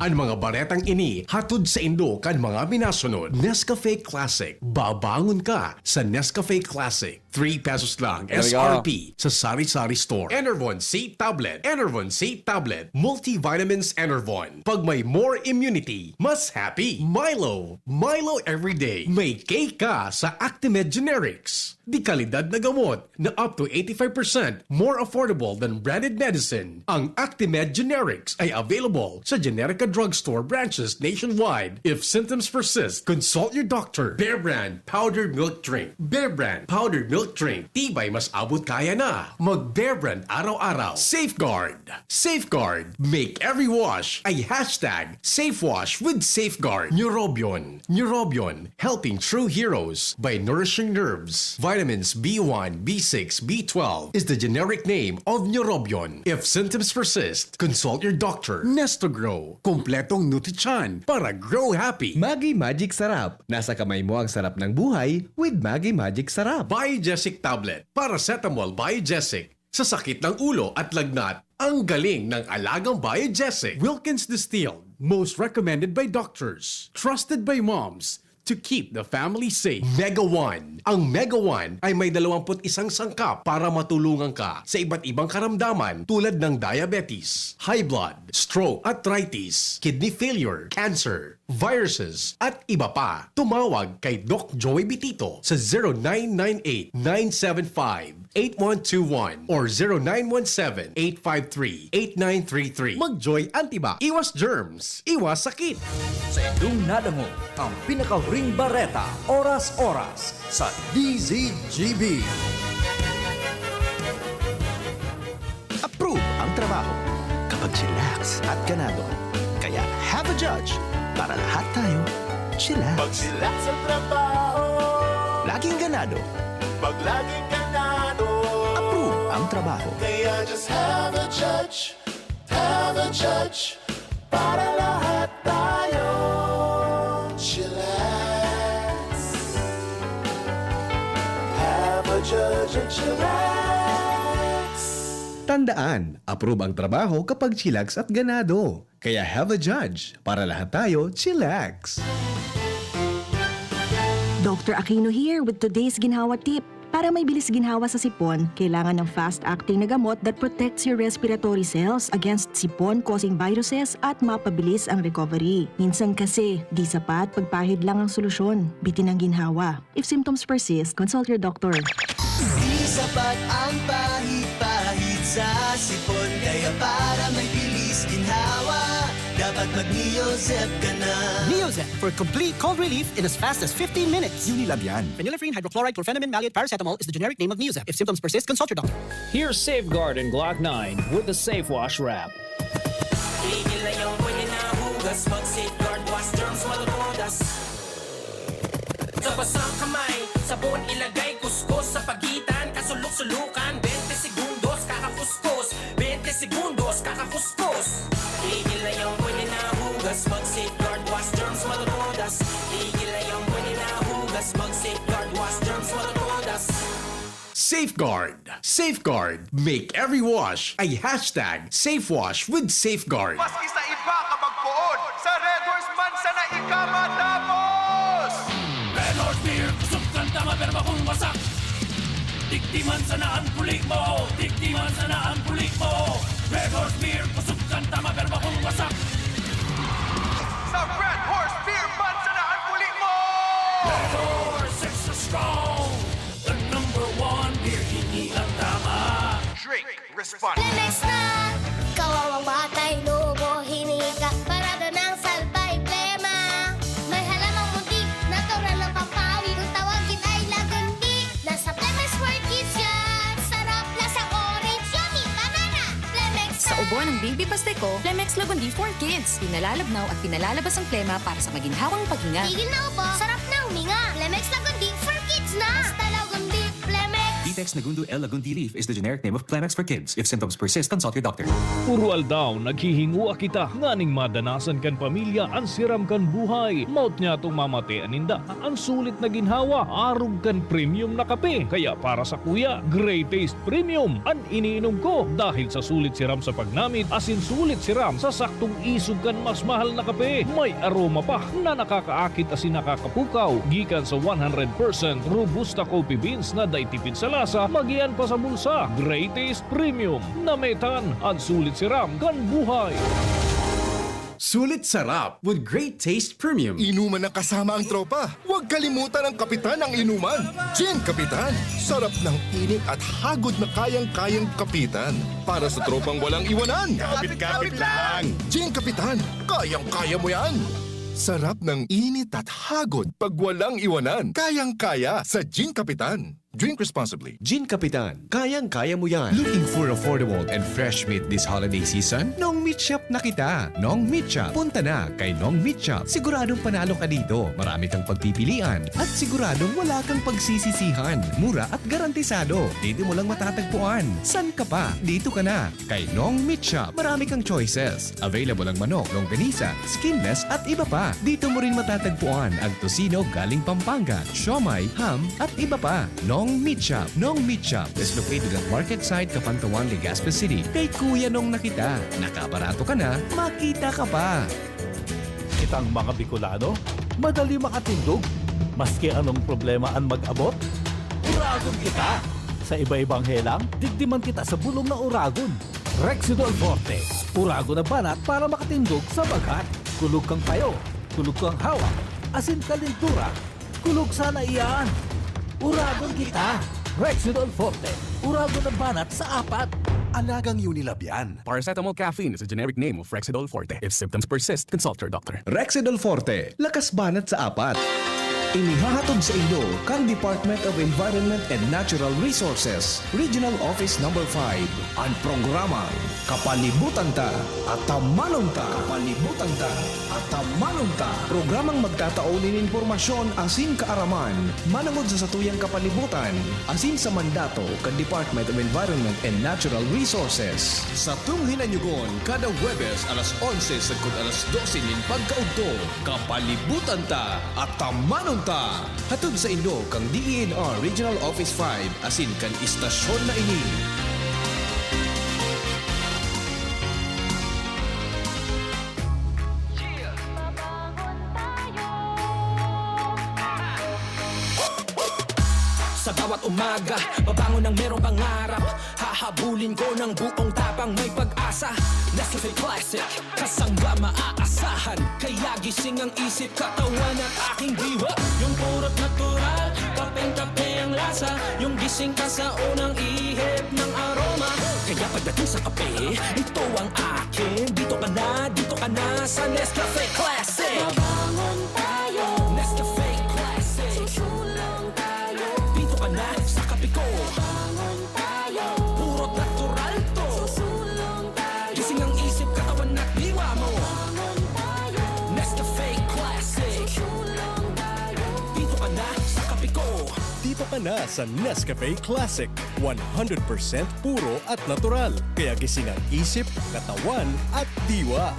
An mga baretang ini hatod saindo kan mga minasunod. Nescafe Classic. Babangon ka sa Nescafe Classic. Three pesos lang There we go. S R P sa sari-sari store. Enervon C tablet. Enervon C tablet. Multivitamins Enervon. Pag may more immunity, mas happy. Milo. Milo everyday. May K ka sa Actimed Generics. Dekalidad na gamot na up to eighty-five percent more affordable than branded medicine. Ang Actimed Generics ay available sa Generica Drugstore branches nationwide. If symptoms persist, consult your doctor. Bear Brand Powdered Milk Drink. Bear Brand Powdered Milk Drink. Tibay mas abot kaya na. Mag Bear Brand araw-araw. Safeguard. Safeguard. Make every wash a hashtag safe wash with Safeguard. Neurobion. Neurobion. Helping true heroes by nourishing nerves. Vitamins B one, B six, B twelve is the generic name of Neurobion. If symptoms persist, consult your doctor. Nestogro. Kompletong nutrisyon para grow happy. Maggi Magic Sarap. Nasa kamay mo ang sarap ng buhay with Maggi Magic Sarap. Biogesic Tablet. Paracetamol Biogesic. Sa sakit ng ulo at lagnat, ang galing ng alagang Biogesic. Wilkins Distilled, most recommended by doctors, trusted by moms, to keep the family safe. Mega One. Ang Mega One ay may dalawampu't isang sangkap para matulungan ka sa iba't ibang karamdaman tulad ng diabetes, high blood, stroke, arthritis, kidney failure, cancer, viruses, at iba pa. Tumawag kay Doc Joey Bitito sa zero nine nine eight, nine seven five, eight one two one or zero nine one seven, eight five three, eight nine three three. Mag-Joy Antibac. Iwas germs, iwas sakit. Sa indong nadangog ang pinakahuring bareta, oras-oras, sa D Z G B. Approve ang trabaho kapag chillax at ganado. Kaya have a judge para lahat tayo chillax. Pag chillax ang trabaho. Laging ganado. Pag laging ganado. Approve ang trabaho. Kaya just have a judge. Have a judge. Para lahat tayo chillax. Have a judge and chillax. Tandaan, approve ang trabaho kapag chillax at ganado. Kaya have a judge para lahat tayo chillax. Doctor Aquino here with today's ginhawa tip. Para may bilis ginhawa sa sipon, kailangan ng fast-acting na gamot that protects your respiratory cells against sipon-causing viruses at mapabilis ang recovery. Minsan kasi, di sapat pagpahid lang ang solusyon, bitin ang ginhawa. If symptoms persist, consult your doctor. Di sapat ang pahid-pahid sa sipon, kaya para may bilis ginhawa, dapat mag-Neozep ka na. Neozep for complete cold relief in as fast as fifteen minutes. Unilab yan. Phenylephrine, hydrochloride, chlorphenamine, maleate, paracetamol is the generic name of Neozep. If symptoms persist, consult your doctor. Here's Safeguard and Glock nine with the Safe Wash Wrap. Tigil na yung pwede na hugas, mag-Safeguard, wash germs, matutudas. Sa basang kamay, sabon ilagay, kuskus sa pagitan, kasulok-sulukan, twenty segundos, kakakuskus, twenty segundos, kakakuskus. Tigil na yung pwede na hugas, mag-Safeguard, wash germs, matutudas. Tigil na yung pwede na hugas, mag-Safeguard, wash germs, matutudas. Safeguard. Safeguard. Make every wash a hashtag safe wash with Safeguard. Maski sa iba ka magpoon, sa Red Horse man sana ika matapos! Red Horse Beer, kusog kan tama, pero bakong wasak. Digdi man sana ang puli mo, digdi man sana ang puli mo. Red Horse Beer, busog kan tama pero bakong wasak. Sa Red Horse Beer, bansa na ang puli mo! Red Horse, extra strong. The number one beer, ini ang tama. Drink responsibly. Lemex na! Kawawang batay, lubo, hinika, parada ng salbay, plema. May halamang munti, natural ng pampawid. Kung tawagin ay lagundi, nasa Lemex for Kids yan. Sarap, lasang orange, yummy, banana. Lemex Sa na! ubo ng Baby Pasteco, Lemex Lagundi for Kids. Pinalalabnaw at pinalalabas ang plema para sa maginhawang paghinga. Tigil na ubo, sarap na huminga. Lemex Lagundi for Kids na! Basta Lagundi, Lemex! Vitex Nagundu L Lagundi Leaf is the generic name of Plemex for Kids. If symptoms persist, consult your doctor. Puro aldaw naghihingua kita nganing madanasan kan pamilya an siram kan buhay. Maot niya tong mamatian ninda an sulit na ginhawa, arog kan premium na kape. Kaya para sakuya, Great Taste Premium an iniinom ko dahil sa sulit siram sa pagnamit asin sulit siram sa saktong isog kan mas mahal na kape. May aroma pa na nakakaakit asin nakakapukaw gikan sa one hundred percent Robusta coffee beans na dai tipid sa lasa, magian pa sa bulsa. Great Taste Premium. Nametan an sulit siram kan buhay. Sulit sarap with Great Taste Premium. Inuman ng kasama ang tropa. Huwag kalimutan ang kapitan ng inuman. Gin Kapitan. Sarap ng init at hagod na kayang-kayang kapitan. Para sa tropang walang iwanan. Kapit-kapit lang. Gin Kapitan. Kayang-kaya mo yan. Sarap ng init at hagod pag walang iwanan. Kayang-kaya sa Gin Kapitan. Drink responsibly. Gin Kapitan, kayang-kaya mo yan. Looking for affordable and fresh meat this holiday season? Nong Meat Shop na kita. Nong Meat Shop. Punta na kay Nong Meat Shop. Siguradong panalo ka dito. Marami kang pagpipilian at siguradong wala kang pagsisisihan. Mura at garantisado. Dito mo lang matatagpuan. San ka pa? Dito ka na. Kay Nong Meat Shop, marami kang choices. Available ang manok, longganisa, skinless at iba pa. Dito mo rin matatagpuan ang tocino galing Pampanga, siomai, ham, at iba pa. Nong Meat Shop. Nong Meat Shop is located at Market Side, Capantawan, Legazpi City. Kay Kuya Nong na kita. Nakabarato ka na, makita ka pa. Kitang mga Bicolano, madali makatindog. Maski anong problema an mag-abot, uragon kita. Sa iba-ibang helang, digdi man kita sa bulong na uragon. Rexidol Forte, uragon na banat para makatindog sa bagat. Kulog kang payo, kulog kang hawak, asin kalintura. Kulog sana iyan. Uragon kita. Rexidol Forte, uragon na banat sa apat. Alagang Unilab yan. Paracetamol caffeine is a generic name of Rexidol Forte. If symptoms persist, consult your doctor. Rexidol Forte, lakas banat sa apat. Inihahatod sa inyo kan Department of Environment and Natural Resources, Regional Office Number five, an programang Kapalibutan Ta, Atamanon Ta. Kapalibutan Ta, Atamanon Ta. Programang magtatao nin impormasyon asin kaaraman manongod sa satuyang kapalibutan asin sa mandato kan Department of Environment and Natural Resources. Satong hinanyugon kada Huwebes alas onse sagkod alas dose nin pagkaudto, Kapalibutan Ta, Atamanon Ta. Hatod sa inyo kan D E N R Regional Office five asin kan istasyon na ini. Sa bawat umaga, babangon ng merong pangarap. Hahabulin ko ng buong tapang, may pag-asa. Nescafe Classic, kasangga maaasahan. Kaya gising ang isip, katawan at aking diwa. Yung purot natural, kapeng-kape ang lasa. Yung gising ka sa unang ihip ng aroma. Kaya pagdating sa kape, ito ang akin. Dito ka na, dito ka na sa Nescafe Classic. Babangon tayo. Nescafe Classic. Susulong tayo. Dito ka na sa kape ko. Babangon tayo. Puro natural to. Susulong tayo. Gising ang isip, katawan at diwa mo. Babangon tayo. Nescafe Classic. Susulong tayo. Dito ka na sa kape ko. Dito ka na sa Nescafe Classic. One hundred percent puro at natural. Kaya gising ang isip, katawan at diwa.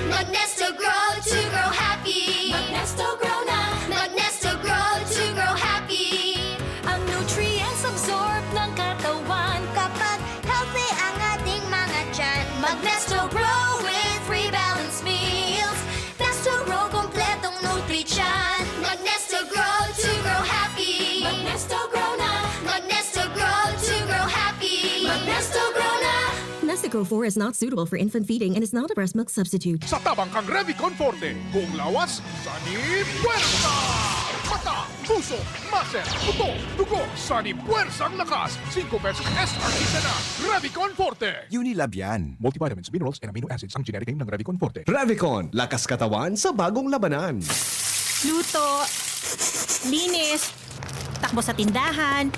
Magnesto Grow to grow happy. Magnesto Grow na. Magnesto Grow to grow happy. Ang nutrients absorb ng katawan kapag healthy ang ating mga tiyan. Magnesto Grow with three balanced meals. Nesto Grow, kompletong nutrisyon. Magnesto Grow to grow happy. Magnesto Grow na. Magnesto Grow to grow happy. Magnesto Grow na. Estico four is not suitable for infant feeding and is not a breast milk substitute. Sa tabang kan Revicon Forte, buong lawas, sa ni puwersa! Mata, puso, muscle, buto, dugo, sa ni puwersang lakas, singko pesos S R P ka na. Revicon Forte! Unilab yan. Multivitamins, minerals, and amino acids ang generic name ng Revicon Forte. Revicon, lakas katawan sa bagong labanan. Luto, linis, takbo sa tindahan.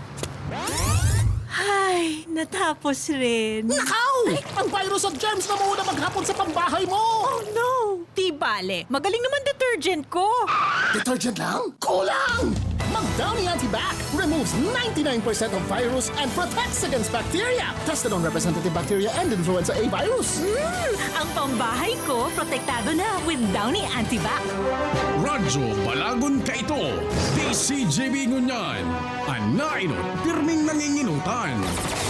Ay, natapos rin. Nakaw! Ang virus at germs na muna maghapon sa pambahay mo! Oh no! Di bale, magaling naman detergent ko. Detergent lang? Kulang! Mag Downy Antibac removes ninety-nine percent of virus and protects against bacteria. Tested on representative bacteria and influenza A virus. Hmm, ang pambahay ko, protektado na with Downy Antibac. Radyo Balagon Kaito, D C G B ngunyan. An nainot, pirming nanginginutan.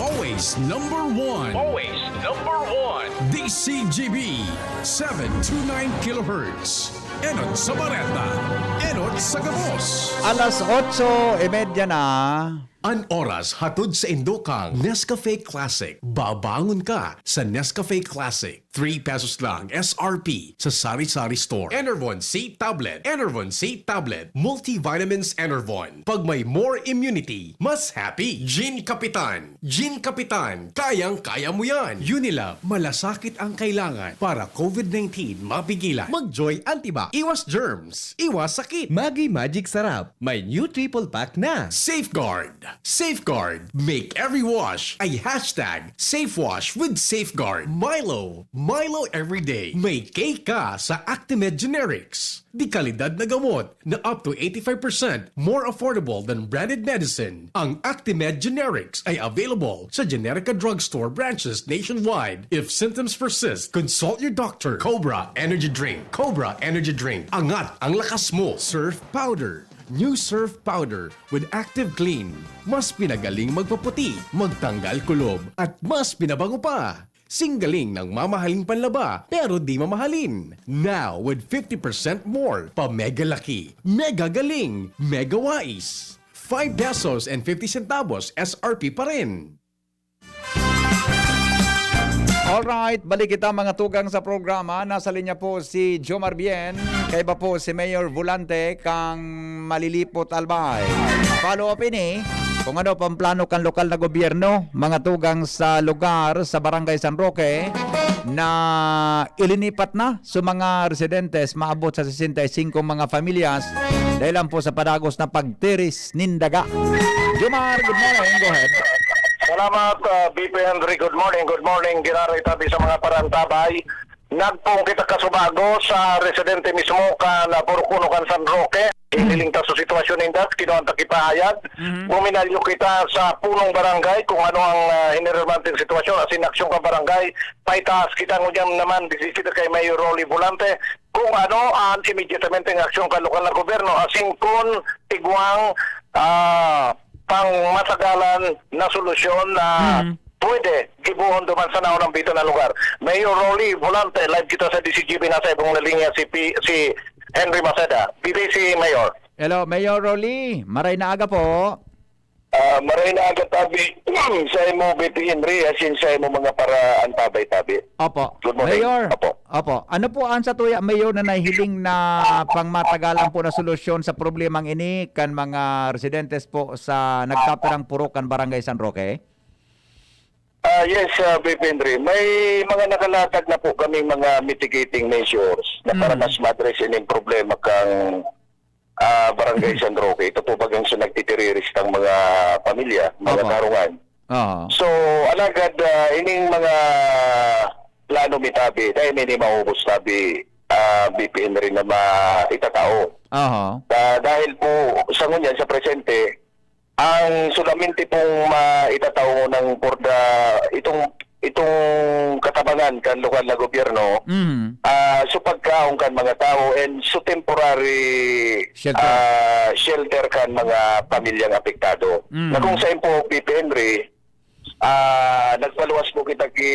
Always number one. Always number one. D C G B, seven two nine kilohertz. Enot sa bareta, enot sa gabos. Alas otso y media na. An oras hatod sa indokang Nescafe Classic. Babangon ka sa Nescafe Classic. Three pesos lang S R P sa Sari-Sari Store. Enervon C Tablet. Enervon C Tablet. Multivitamins Enervon. Pag may more immunity, mas happy. Gin Kapitan. Gin Kapitan. Kayang-kaya mo yan. Unilab. Malasakit ang kailangan para COVID nineteen mapigilan. Mag-Joy Antibac. Iwas germs. Iwas sakit. Maggi Magic Sarap. May new triple pack na. Safeguard. Safeguard. Make every wash a hashtag safe wash with Safeguard. Milo. Milo every day. May K ka sa Actimed Generics. De kalidad na gamot na up to eighty-five percent more affordable than branded medicine. Ang Actimed Generics ay available sa Generica Drugstore branches nationwide. If symptoms persist, consult your doctor. Cobra Energy Drink. Cobra Energy Drink. Angat ang lakas mo. Surf Powder. New Surf Powder with Active Clean. Mas pinagaling magpaputi, magtanggal kulob, at mas pinabango pa. Singgaling ng mamahaling panlaba, pero di mamahalin. Now with fifty percent more pa mega laki, mega galing, mega wais. Five pesos and fifty centavos S R P pa rin. Alright, balik kita mga tugang sa programa. Nasa linya po si Jomar Bien, kaiba po si Mayor Volante kang Malilipot, Albay. Follow up ini, kung ano pang plano kan lokal na gobyerno, mga tugang sa lugar sa Barangay San Roque na ilinipat na sa mga residentes, maabot sa sesenta y cinco mga pamilyas dahil lang po sa padagos na pagtiris nin daga. Jomar, good morning. Go ahead. Salamat, uh, B P Henry. Good morning. Good morning, Ginaray Tabi sa mga parantabay. Nagpong kita kasubago sa residente mismo kan, uh, Purok Uno kan San Roque. Hiniling ta sa sitwasyon ninda, kinuha ta kipahayag. Buminalyo kita sa punong barangay kung ano ang, uh, hinirman ting sitwasyon. Asin aksyon kan barangay, paitaas kita ngunyan naman, bisita kay Mayor Rolly Volante. Kung ano ang immediatamente nga aksyon kan lokal na gobyerno, asin kun igwang, ah, pangmatagalan na solusyon na pwede gibohon duman sa naunang bito na lugar. Mayor Rolly Volante, live kita sa D C G B, nasa ibong na linya si P-, si Henry Maceda. B B C Mayor. Hello, Mayor Rolly. Maray na aga po. Ah, maray na aga tabi sa imo, B P Henry, asin sa imo mga paraantabay tabi. Opo. Good morning. Mayor, Opo. Opo. Ano po ang sa tuya, Mayor, na nahihiling na pangmatagalan po na solusyon sa problemang ini kan mga residentes po sa nagkapirang purok kan Barangay San Roque? Ah, yes, ah, B P Henry. May mga nakalatag na po kaming mga mitigating measures na para mas ma-address ining problema kang, ah, Barangay San Roque. Ito po bagang sa nagtitiriris ng mga pamilya, mga Opo. tarungan. Oo. So, alagad, ah, ining mga plano mi tabi, dahil may maubos tabi, ah, B P N rin na maitatao. Oho. Ah, dahil po sa ngunyan, sa presente, ang solamente pong maitatao ng porda, itong itong katabangan kan lokal na gobyerno, Mm. ah, so pagkaon kan mga tao and so temporary Shelter. ah, shelter kan mga pamilyang apektado. Mm. Na kung sa po, P P N R, ah, nagpaluwas po kita ki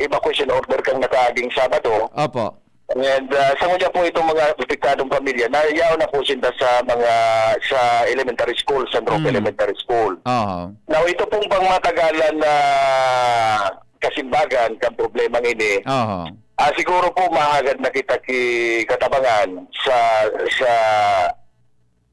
evacuation order kang nakaaging Sabado. Opo. And ah, sa ngunyan po itong mga apektadong pamilya, nayaon na po sinda sa mga sa elementary school, San Roque Mm. Elementary School. Oo. Now, ito pong bang matagalan na kasimba kan, kan problemang ini. Oho. Ah, siguro po mahagad na kita ki katabangan sa, sa,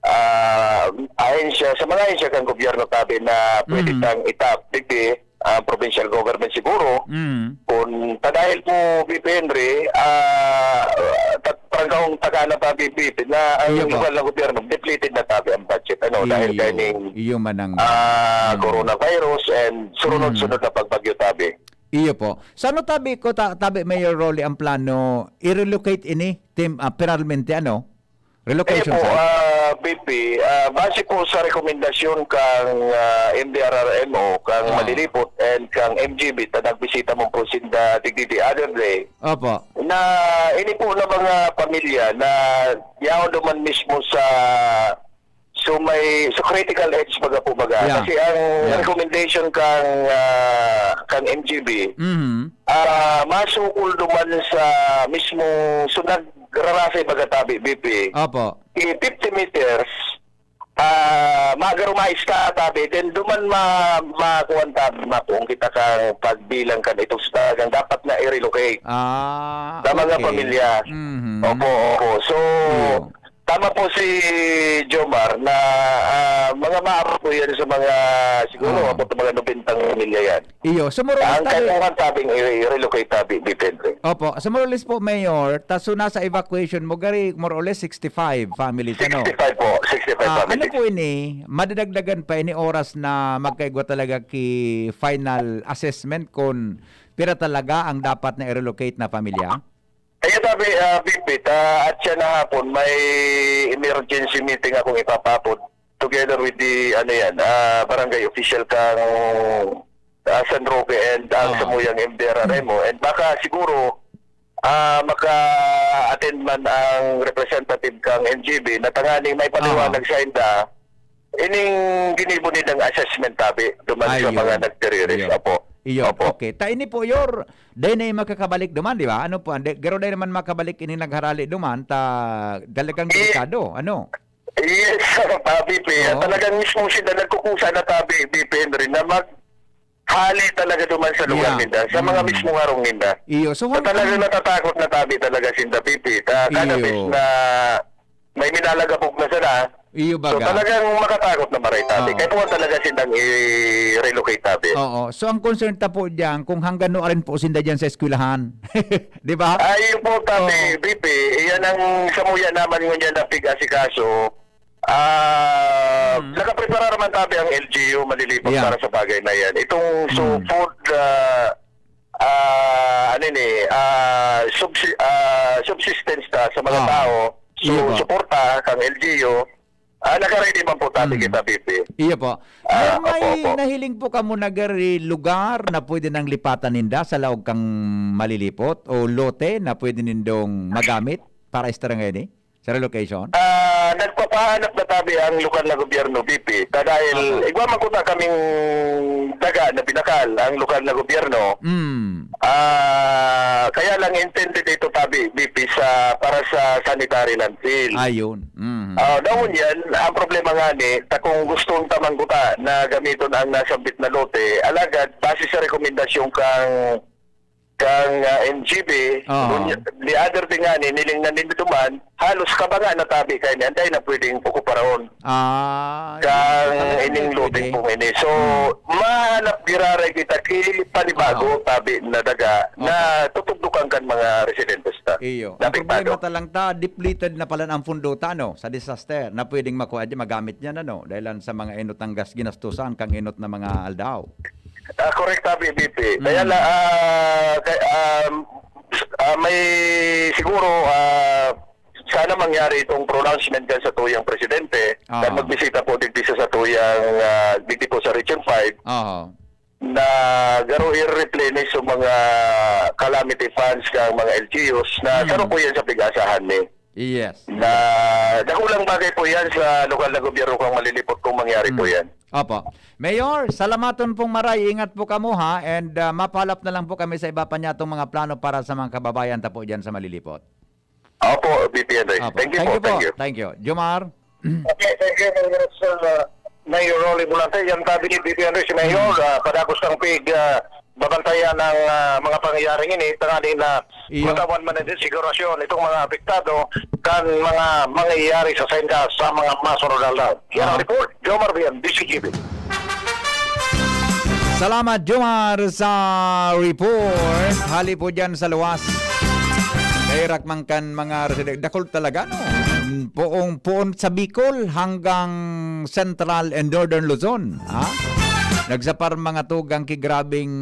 ah, ahensya, sa mga ahensya kan gobyerno tabi na pwede Mm. tang itap, digdi, ah, provincial government siguro. Mm. Kun ta dahil po, V P Henry, ah, ta-, parang kaong taka na tabi, V P, na ang Iyo po. lokal na gobyerno, depleted na tabi ang budget. Ano, dahil Iyo. kaining, Iyo man ang ah, Mm. coronavirus and sunod-sunod Mm. na pagbagyo tabi. Iyo po. Sa ano tabi ko, ta-, tabi Mayor Rolly, ang plano, i-relocate ini, tim-, ah, permanente, ano? Relocation Iyo po, site? ah, V P, ah, base po sa rekomendasyon kang, ah, M D R R M O, kang Ah. Malilipot and kang M G B, ta nagbisita mo po sinda digdi the other day, Opo. na ini po na mga pamilya na yaon duman mismo sa, so may, so critical edge baga po baga. Yeah. Kasi ang Yeah. recommendation kang, ah, kang M G B, Mhm. ah, masukol duman sa mismong, so nagrarasay baga tabi, V P. Opo. I fifty meters, ah, magaro maiska tabi, then duman ma-, makuwan tabi, makuwang kita kang pagbilang kan itong sa talagang dapat na i-relocate Ah, sa mga okay. pamilya. Mhm. Opo, opo. So, Iyo. tama po si Jomar na, ah, mga maabot po yan sa mga, sigino, Oo. abot ng mga nobentang pamilya yan. Iyo. So, more or less, Ang tabi kailangan tabing i-relocate tabi, depende. Opo. So, more or less po, Mayor, ta, so, nasa evacuation mo, gari, more or less, sixty-five families, ano? Sixty-five po, sixty-five Ah, ano families. po ini? Madadagdagan pa ini oras na magkaigwa talaga ki final assessment kun pira talaga ang dapat na i-relocate na pamilya? Kaya sabi, ah, V P, ta, at siya na hapon, may emergency meeting akong ipapapod together with the, ano yan, ah, barangay official kang, ah, San Roque and ang Ah. samuyang M D R R M O. And baka siguro, ah, maka-attend man ang representative kang M G B na tanganing may paliwanag Ah. sa inda, ining ginibo nilang assessment tabi duman sa Ayun. mga nagtiriris. Iyo. Apo. Iyo. Opo. Okay. Ta ini po, Yor, dai na yung makakabalik duman, di ba? Ano po, ande, garo dai naman makabalik ini nagharali duman, ta talagang I- delikado. Ano? Yes, Papi P. Oo. Talagang mismo sila nagkukusa na tabi, V P Henry, na maghali talaga duman sa lugar Yeah. ninda, sa mga Mm. mismong harong ninda. Iyo. So, So, hanggang talagang natatakot na tabi talaga sinda, V P. Ta-, kada Iyo. bes na may minalagapog na sana, Iyo so, baga. talagang makatakot na maray tabi. Oo. Kaya po talaga sindang i-relocate tabi. Oo. So, ang concern ta po diyan, kung hanggang nuarin po sinda diyan sa eskwelahan. Di ba? Ay, yun po, Papi Oo. V P, iyan ang samuya naman ngunyan na pig-asikaso. Ah, Mm. nakaprepara naman tabi ang L G U, Malilipot, Yeah. para sa bagay na yan. Itong so, Mm. food, ah, ah, ano ni, ah, subsi-, ah, subsistence ta sa mga Ah. tao. So, Iyo po. suporta kang L G U. Ah, naka-ready man po tabi Mm. kita, V P. Iyo po. Ah, Pero may opo, opo. nahiling po kamo na gari lugar na pwede nang lipatan ninda sa laog kang Malilipot o lote na pwede nindong magamit para istorya ngayon, eh? Sa relocation? Ah, nagpapahanap na tabi ang lokal na gobyerno, V P. Ta dahil Opo. igwa man kuta kaming daga na binakal ang lokal na gobyerno. Mm. Ah, kaya lang intended ito tabi, V P, sa, para sa sanitary landfill. Ayun. Mm. Ah, daon yan, ang problema nga ni, ta kung gustong tamang kuta na gamiton ang nasambit na lote, alagad, base sa rekomendasyon kang, kang, ah, M G B, Oo. ngun-, the other day nga ni, nilingnan din duman, halos kabanga na tabi kaya ni, anday na pwedeng okuparon. Ah, Kang talagang ining pwede. loading po ini. So, Hmm. mahanap giraray kita ki panibago, Oo. tabi na daga, Opo. na tutugdukan kan mga residentes ta. Iyo. Ang Dapat problema bago. ta lang ta, depleted na pala ang pundo ta, no, sa disaster, na pwedeng makuha di magamit niyan, ano, dahil lang sa mga inot ang gas ginastusan, kang inot na mga aldaw. Ah, correct, tabi, V P. Kaya Mm. la, ah, kay, um, ah, may siguro, ah, sana mangyari itong pronouncement kan sa tuyang presidente, Aha. na magbisita po digdi sa, sa tuyang, ah, digdi po sa Region five, Aha. na garo i-replenish sa mga calamity funds ng mga L G Us na Hmm. saro po yan sa pig-asahan ni. Yes. Na dakulang bagay po yan sa lokal na gobyerno kung malilipot kung mangyari po Hmm. yan. Opo. Mayor, salamaton pong maray. Ingat po kamo, ha? And, ah, mapalap na lang po kami sa iba pa niyatong mga plano para sa mga kababayan ta po dyan sa Malilipot. Opo, V P N Reyes. Opo. Thank you Thank po, you po. thank you. Thank you. Jomar? Okay, thank you, Congressman, uh, Mayor Rolly Bulante. Yan tabi ni V P N Reyes, si Mayor, Mm. ah, padagos ng pig, ah, babantayan ang, ah, mga pangyayaring ini, tanganing na Iyo. matawan man ang sigurasyon itong mga apektado kan mga mangyayari sa sainda sa mga masunod na aldaw. Yan ang Ah. report. Jomar Bien, D C G B. Salamat, Jomar, sa report. Hali po dyan sa luwas. Kairak man kan mga residente. Dakul talaga, no? Poong, poon sa Bicol hanggang Central and Northern Luzon, ha? Nagsapar mga tugang ki grabeng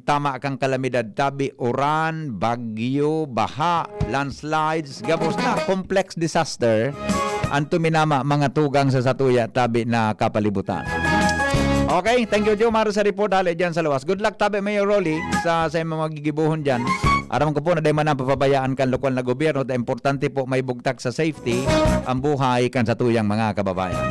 tama kan kalamidad, tabi, uran, bagyo, baha, landslides, gabos na, complex disaster. An tuminama mga tugang sa satuya, tabi na kapalibutan. Okay, thank you, Jomar, sa report. Hali dyan sa luwas. Good luck, tabi, Mayor Rolly, sa, sa imong magigibohon dyan. Aram ko po na di man ang papabayaan kan lokal na gobyerno, ta importante po may bugtak sa safety ang buhay kan satuyang mga kababayan.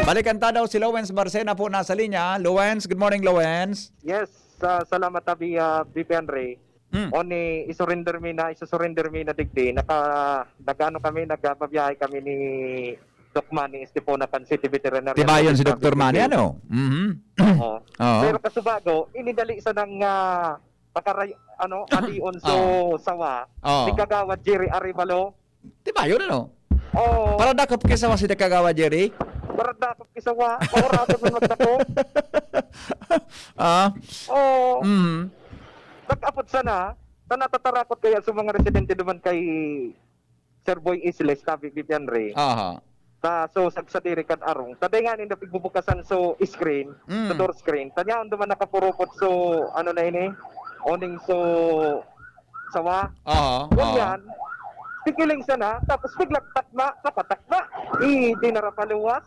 Balikan ta daw si Lawrence Barcena po nasa linya. Lawrence, good morning, Lawrence. Yes, sa, salamat, Abi, ah, B P Henry. Hmm. Oni, isurrender mi na, isurrender mi na digdi. Naka, nag-ano kami, nagbabiyahe kami ni Doc Manny Estipona kan City Veterinary Tibayon Service si Doctor Manny, City. Ano? Mhm. Oo. Oo. Pero kasubago, inidali sa nang, ah, pakaray-, ano, alion so Oo. sawa. Oo. Si Kagawad Jerry Arevalo. Tibayon, ano? Oo. Para dakop ki sawa si Kagawad Jerry? Para dakop ki sawa. Mauragon man magdakop. Ah. Oo. Mhm. Nag-apod sana, ta natatarakot kaya sa mga residente duman kay Sir Boy Isles, tabi, Bibian Rey. Aha. Ta, so, sa, sa diri kan arong. Ta dai ngani na pigbubukasan so screen, Mm. so door screen. Ta nyaon duman nakapurupot so, ano na ini? Oning so, sawa. Aha, aha. Ngunyan, pikiling sana, tapos biglang takma, nakatakma. Eh, di narapaluwas.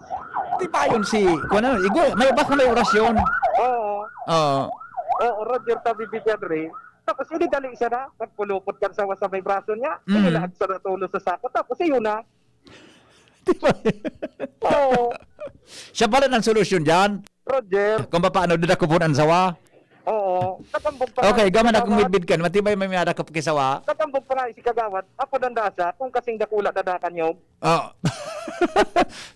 Di ba yun si, kung ano, igwa, may, baka may orasyon. Oo. Oo. Oo, Roger, tabi, Bibian Rey. Tapos inidali siya na, nagpulupot kan sawa sa may braso niya, Mm. inilaag sa natulo sa sako, tapos iyon na. Di ba? Oo. Siya pala ang solusyon dyan. Roger. Kung paano, dadakupon ang sawa. Oo. Nakambog pa nga Okay, si gaman akong Kagawad. midbid kan. Matibay may madakop ki sawa. Nakambog pa nga si Kagawad. Apo ng dasa, kung kasing dakula, dadakan niyo. Oh.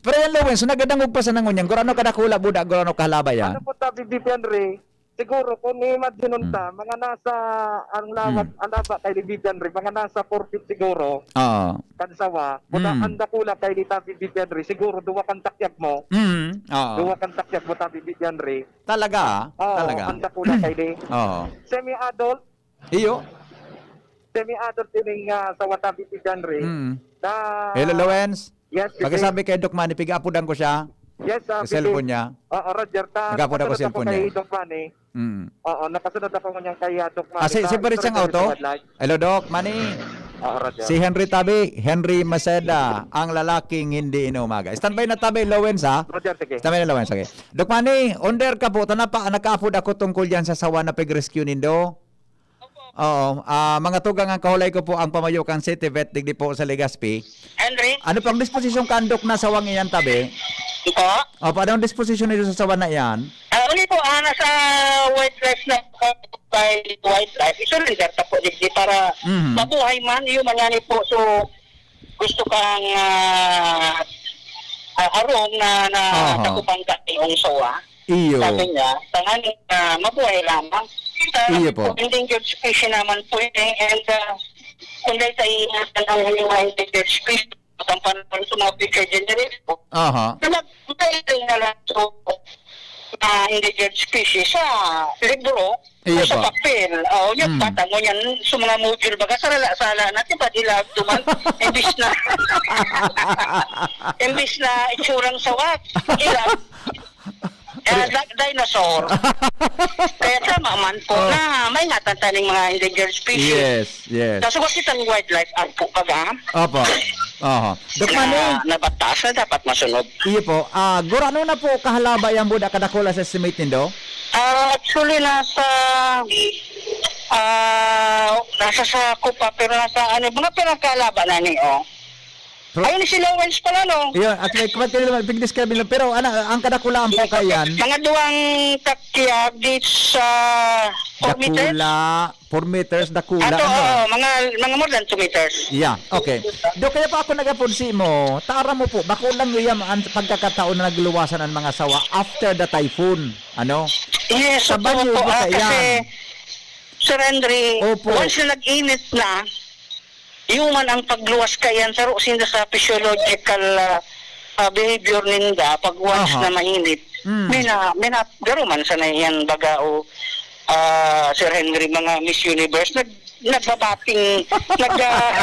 Pero yan, Lawrence, so nagadangog pa sa nangon yan. Gurano kadakula, buda, gurano kahalaba yan. Ano po, tabi, Bibian Rey? Siguro, kung i-imagine Hmm. ta, mga nasa, ang lawak, Hmm. ang laba kay ni Bibian Rey, mga nasa four feet siguro, Oo. kan sawa. Muna, Hmm. ang dakula kay ni Tabi Bibian Rey, siguro, duwa kan takyag mo. Hmm. Oo. Duwa kan takyag mo, Tabi Bibian Rey. Talaga, ah? Oo, Talaga. ang dakula kay ni. Oo. Semi-adult. Iyo. Semi-adult ining, ah, sawa, Tabi Bibian Rey. Hmm. Na Hello, Lawrence. Yes, sige. Pakisabi kay Doc Manny, piga-apodan ko siya. Yes, ah, Sa sige. cellphone niya. Oo, Roger, ta-, Nag-aapod ako sa nakasunod cellphone ako kay niya. Doc Manny. Mm. Oo, nakasunod ako ngunyan kay, ah, Doc Manny. Ah, si, Sa si Barits ang istorya auto? sa Wildlife. Hello, Doc Manny. Oo, Roger. Si Henry Tabi, Henry Maceda, ang lalaking hindi inumaga. Standby na, Tabi, Lawrence, ha? Roger, sige. Standby na, Lawrence, okay. Doc Manny, under ka po, tana pa, nakaapod ako tungkol yan sa sawa na pag-rescue nindo. Oo, ah, mga tugang, ang kahulay ko po ang pamayo kan City Vet digdi po sa Legazpi. Henry? Ano pang disposisyon kan Doc na sawang iyan, Tabi? Ito? Opo, anong disposisyon nito sa sawa na iyan? Ah, uli po, ah, nasa wildlife na po kay wildlife. Isurrender ta po digdi para Mhm. mabuhay man, iyo man yan po. So, gusto kang, ah, ah, harong na, na Aha. takupan ka yung sawa. Iyo. Sabi niya, tanganing, ah, mabuhay lamang. Sa Iyo po. endangered species naman po yun eh. And, ah, kung dahil sa iingatan ang mga endangered species, ang panahon sa mga future generation, Aha. na mag-, magkailan na lang so, na endangered species sa libro, Iyo sa po. papel. Oh, yung Mm. bata mo yan, sa mga module, baga, sarala-sala na, di ba, di lang duman, imbis na, imbis na itsurang sawat, ilang, eh, Pre- di-, dinosaur. Kaya tama man po Oo. na may ingatan tayong mga endangered species. Yes, yes. Kaso kasi itong wildlife act po, baga, Opo. Oho. Doc na Manny. nabatasan, dapat masunod. Iyo po. Ah, gurano na po kahalaba yan, buda kadakula sa estimate nindo? Ah, actually, nasa, ah, nasa sako pa, pero nasa, ano, mga pinagkalaba na ni, oh. Pro- Ayun, si Lawrence pala, no? Iyo, actually, kuwan ko naman, pag-describe nila. Pero, ano, ang kadakulaan po kaya yan? Mga duwang takyag, di sa four meters. Dakula. Four meters, dakula, Ato, ano? oo, mga, mga more than two meters. Yeah, okay. Do, kaya pa ako nag-apod si mo, tara mo po, bako lang iyo yan ang pagkakataon na nagluwasan ang mga sawa after the typhoon, ano? Yes, Sa totoo banyo po, po ah, kaya kasi yan. Sir Henry, Opo. once na nag-init na, human ang pagluwas kaiyan, saro sinda sa physiological, ah, ah, behavior ninda, pag once Aha. na mainit, Mm. may na, may na, garo man sana yan, baga, o, ah, Sir Henry, mga Miss Universe, nag, nagbabating, nag, ah,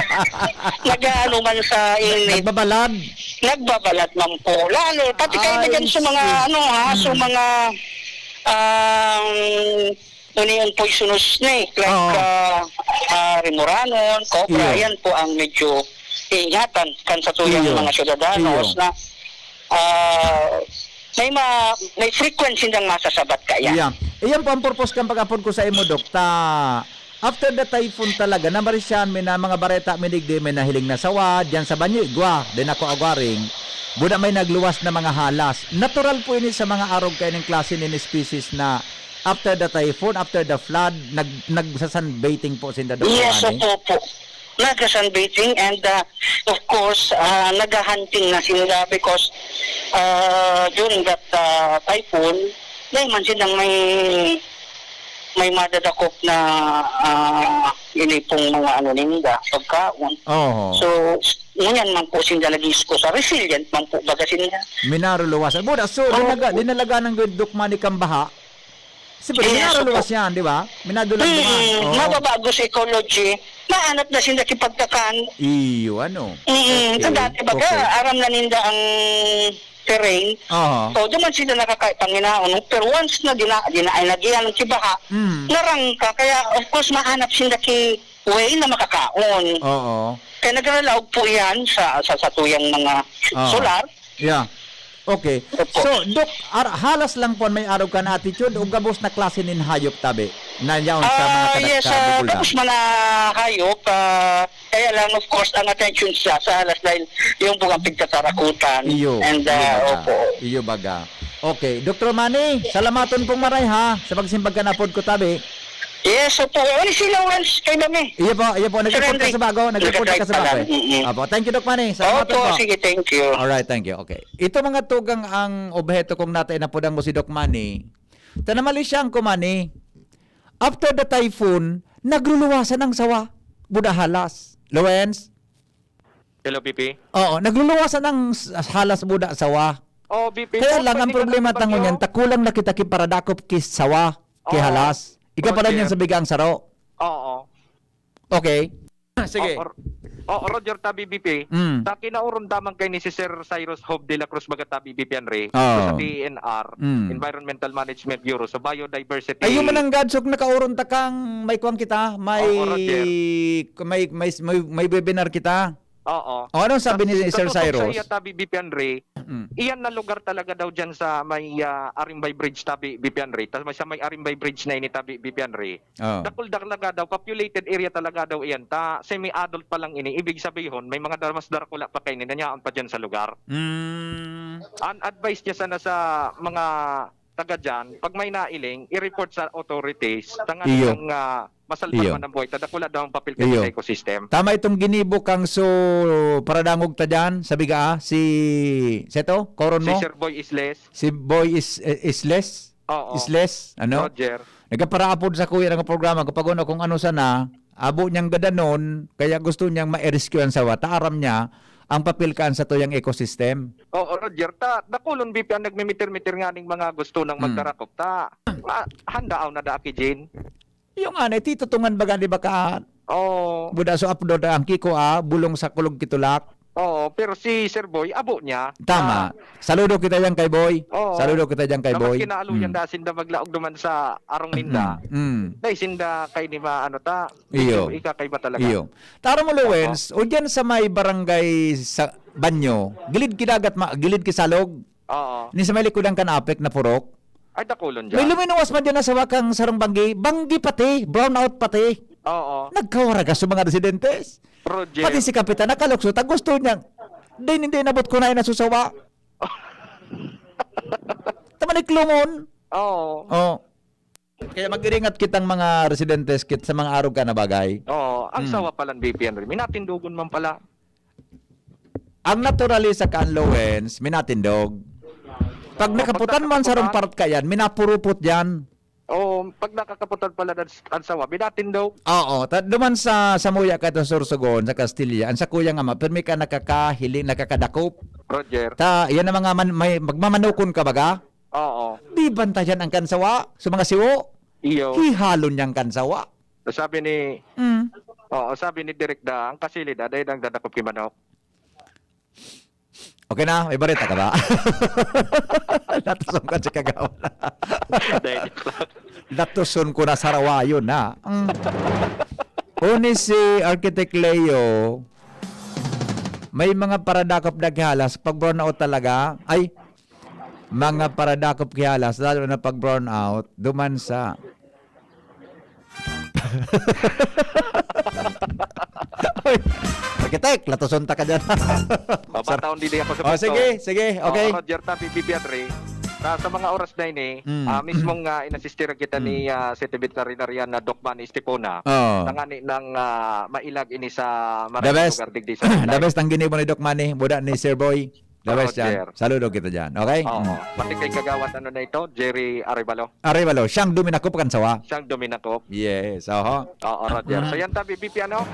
nag-aano man sa init. Nagbabalad? Nagbabalad man po. Lalo, pati kayo na Ay, dyan sa mga, sus. ano, ha, sa Mm. mga, um, ano yung poisonous snake, like, Oo. ah, ah, Remoranon, cobra, Iyo. yan po ang medyo iingatan kan sa tuyang Iyo. mga syudadanos Iyo. na, ah, may ma-, may frequency nang masasabat ka yan. Iya. Iyan po ang purpose kang pag-apod ko sa imo, Dok. Ta, after the typhoon talaga, namarisyan mi na mga bareta mi digdi, may nahiling na sawa, diyan sa Banyo Igwa, din ako agwaring, buda may nagluwas na mga halas. Natural po ini sa mga arog kaining klase nin species na after the typhoon, after the flood, nag-, nagsa-sunbathing po sinda doon, Yes, ani? opo, opo. Nagsa-sunbathing and, ah, of course, ah, naghahunting na sinda because, ah, during that, ah, typhoon, dahil man silang may, may madadakop na, ah, ini pong mga ano ninda, pagkaon. Oho. So, ngunyan man po sinda nag-iisko sa resilient man po baga sinda. Minaruluwasan. Buda, so, Opo. dinaga-, dinalaga ng Dok Manny kang baha? Siyempre, Yes, minaruluwas opo. yan, di ba? Minadulang-dulang. Mm, Oo. mababa ang ecology, maanap na sinda kipagkakan. Iyo, ano? Mm, Okay, sa dati baga, okay. aram na ninda ang terrain. Aha. O, di man sinda nakakapanginaon. Pero once na gina-, gina-, ay, nagihan ng kibaha, Mm. narangka. Kaya, of course, maanap sinda ki way na makakaon. Oo. Kaya nagralaog po yan sa, sa, sa tuyang mga Aha. solar. Yeah. Okay. Opo. So, Dok, ar-, halas lang po may arog kan attitude o gabos na klase nin hayop tabi na yaon sa mga Ah, taga-, yes, sa ah, Bubulda? tapos mga hayop, ah, kaya lang, of course, ang attention siya sa halas dahil yung bunga pigtatarakutan. Iyo, And, iyo ah, baga. opo. Iyo baga. Okay, Doktor Manny, salamaton pong maray ha, sa pagsimbag kan apod ko tabi. Yes, opo. Ano si Lawrence kay Mami? Iyo po, iyo po. Sir Nag-report ka Henry. sa bago, nag-report ka Nag-report sa ka bago lang. eh. Mm-mm. Opo, thank you, Doc Manny. Salamat Opo, po. sige, thank you. Alright, thank you. Okay. Ito mga tugang ang obheto kong natay na pudang mo si Doc Manny. Tanamali siya ang kumani. After the typhoon, nagluluwasan ang sawa. Buda halas. Lawrence? Hello, B P? Oo, nagluluwasan ang s-, halas buda sawa. Oh, B P, Kaya so, lang, ang pwede ka problema naman tangon bagyo? yan, takulang na kita ki paradakop ki sawa, ki Oo. halas. Ikaw pala Roger. niyan sa bigang saro. Oo. Okay. Sige. Oo, r-, oo, Roger, tabi, B P. Mm. Sa kinaoron damang kay ni si Sir Cyrus Hob de la Cruz, baga tabi, B P Henry, Oo. sa D E N R, Mm. Environmental Management Bureau, sa Biodiversity. Ayun man ang gadsok nakauron ta kang may kwan kita, may, Oo, Roger. may, may, may, may webinar kita. Oo. O, anong sabi ni Sir Cyrus? Sa tututok sa iya, tabi, B P Henry, Mm. iyan na lugar talaga daw dyan sa may, ah, Arimbay Bridge, tabi, B P Henry. Tas may, sa may Arimbay Bridge na ini, tabi, B P Henry. Oo. Dakul talaga daw, populated area talaga daw iyan. Ta, semi-adult pa lang ini. Ibig sabihon, may mga dar-, mas darakula pa kaini, nanyaon pa dyan sa lugar. Mm. Ang advice niya sana sa mga taga dyan, pag may nailing, i-report sa authorities. Tanganing Iyo. ang, ah, masalban Iyo. man ang buhay. Ta dakula daw ang papel Iyo. kan ecosystem. Tama itong ginibo kang so paradangog ta dyan, sabi ka, ah, si, si ito, koron Si mo? Sir Boy Isles. Si Boy Is-, eh, Isles? Oo. Isles, ano? Roger. Nagkaparaapod sa kuya ng programa, kapag ano, kung ano sana, abo niyang gadanon, kaya gusto niyang ma-rescue ang sawa. Ta aram niya, ang papel kaan sa tuyang ecosystem. Oo, Roger. Ta, dakulon, B P, ang nagmimitir-mitir nga ning mga gusto nang Hmm. magtarakop. Ta, ah, handa aw na da, Aki Jean. Yung ano, eh, titutungan baga, di ba, ka? Oo. Buda so upload ang Kiko, ah, bulong sa kulog kitulak. Oo, pero si Sir Boy, abo niya. Tama. Ah. Saludo kita yan kay Boy. Oo. Saludo kita dyan kay Tapos Boy. kinaaluyan Mm. na sinda maglaog duman sa arong ninda. Mm, mm. Dahil sinda kay ni ma-, ano ta, Iyo. medyo ikakaiba talaga. Iyo. Taro mo, Lawrence, Oo. o dyan sa may barangay sa Banyo, gilid kidagat, ma-, gilid kisalog. Oo. Ni sa may likodan kan Apek na purok. Ay, dakulon May dyan. luminuwas man dyan na sawa kang sarong banggi. Banggi pati, brown out pati. Oo. Nagkawaragas yung mga residentes. Roger. Pati si Kapitan nakalukso, ta gusto niya. Di, hindi nabot ko na yung nasusawa. Tama ni Klumon. Oo. Oh. Kaya mag-iringat kitang mga residentes kit sa mga arog ka na bagay. Oo. Ang Hmm. sawa palan, B P Henry, minatindogon man pala. Ang naturalesa kan Lawrence, minatindog. Pag Oh, nakaputan pag man sa nakaputan. part ka yan, minapurupot yan. Oo, pag nakakaputol pala ang, ang sawa, binatin daw. Oo, ta-, duman sa, sa Muya ka, sa Sorsogon, sa Castilla, ang sa kuyang ama, pirmi ka nakakahiling, nakakadakop. Roger. Ta, yan ang mga man-, may, magmamanukon ka baga? Oo. Di bantayan ang kansawa sa mga siwo? Iyo. Hihalon niyang kansawa. Sabi ni, Mm. Oo, sabi ni Direk Da, ang kasilid, aday nang dadakop ki manok. Okay na? May bareta ka ba? Latuson ko si Kagawa. Dahil ito. Latuson ko na sarawayon na. Mm. Uni si Architect Leo, may mga paradakop na kihalas, pag brownout talaga, ay, mga paradakop kihalas, lalo na pag brownout, duman sa Oy, Arkitek, latuson ta ka dyan. Mabataon din ako sa Oh, punto. Sige, sige, okay. Oh, Roger, Tapi, Bibi, Andre, sa, sa mga oras na ini, Mm. ah, mismong, ah, inasistiran kita ni, Mm. ah, City Veterinarian na Doc Manny Estipona. Oh. Tangani ng, ah, mailag ini sa The maraming best. lugar digdi sa The Leyte. best ang ginibo ni Doc Manny, buda ni Sir Boy. The best yan. Roger. Saludo kita dyan. Okay? Oo. Mm. Pati kay Kagawad, ano na ito? Jerry Arevalo. Arevalo. Siyang duminakop kan sawa. Siyang duminakop. Yes. Oho. Oo, Roger. Mm. So, yan tabi, B P, ano?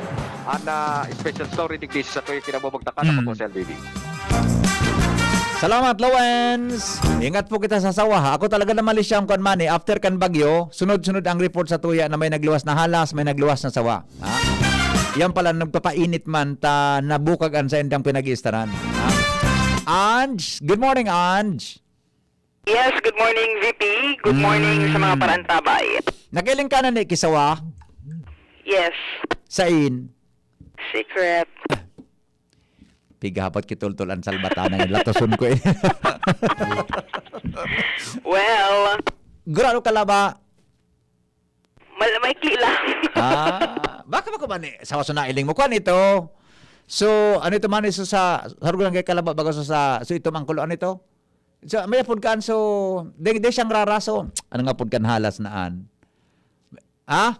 An, ah, special story digdi sa Kuya Kinabubugtakan, Mm. ako po si L B B. Salamat, Lawens. Ingat po kita sa sawa, ha? Ako talaga naman li siyang kwan man, eh. After kan bagyo, sunod-sunod ang report sa tuya na may nagluwas na halas, may nagluwas na sawa. Ha? Yan pala, nagpapainit man ta nabukag an saindang pinag-iistaran. Ha? Ange, good morning, Ange. Yes, good morning, V P. Good morning sa mga Mm. parantabay. Nagkahiling ka na ni kisawa? Yes. Sain? Secret. Piga hapot kitultol an salbatanan, latoson ko eh. Well. Gurado ka laba? Mal-, maikli lang. Ah, baka ba ko man eh, sa kasunailing mo? Kuan ito. So, ano ito man, so sa, sa Rugulang kay Kalaba, baga sa, sa, so ito mang kulo, ano ito? So, may apod kaan, so, di, di siyang raraso. Ano nga apod kan halas na an? Ha?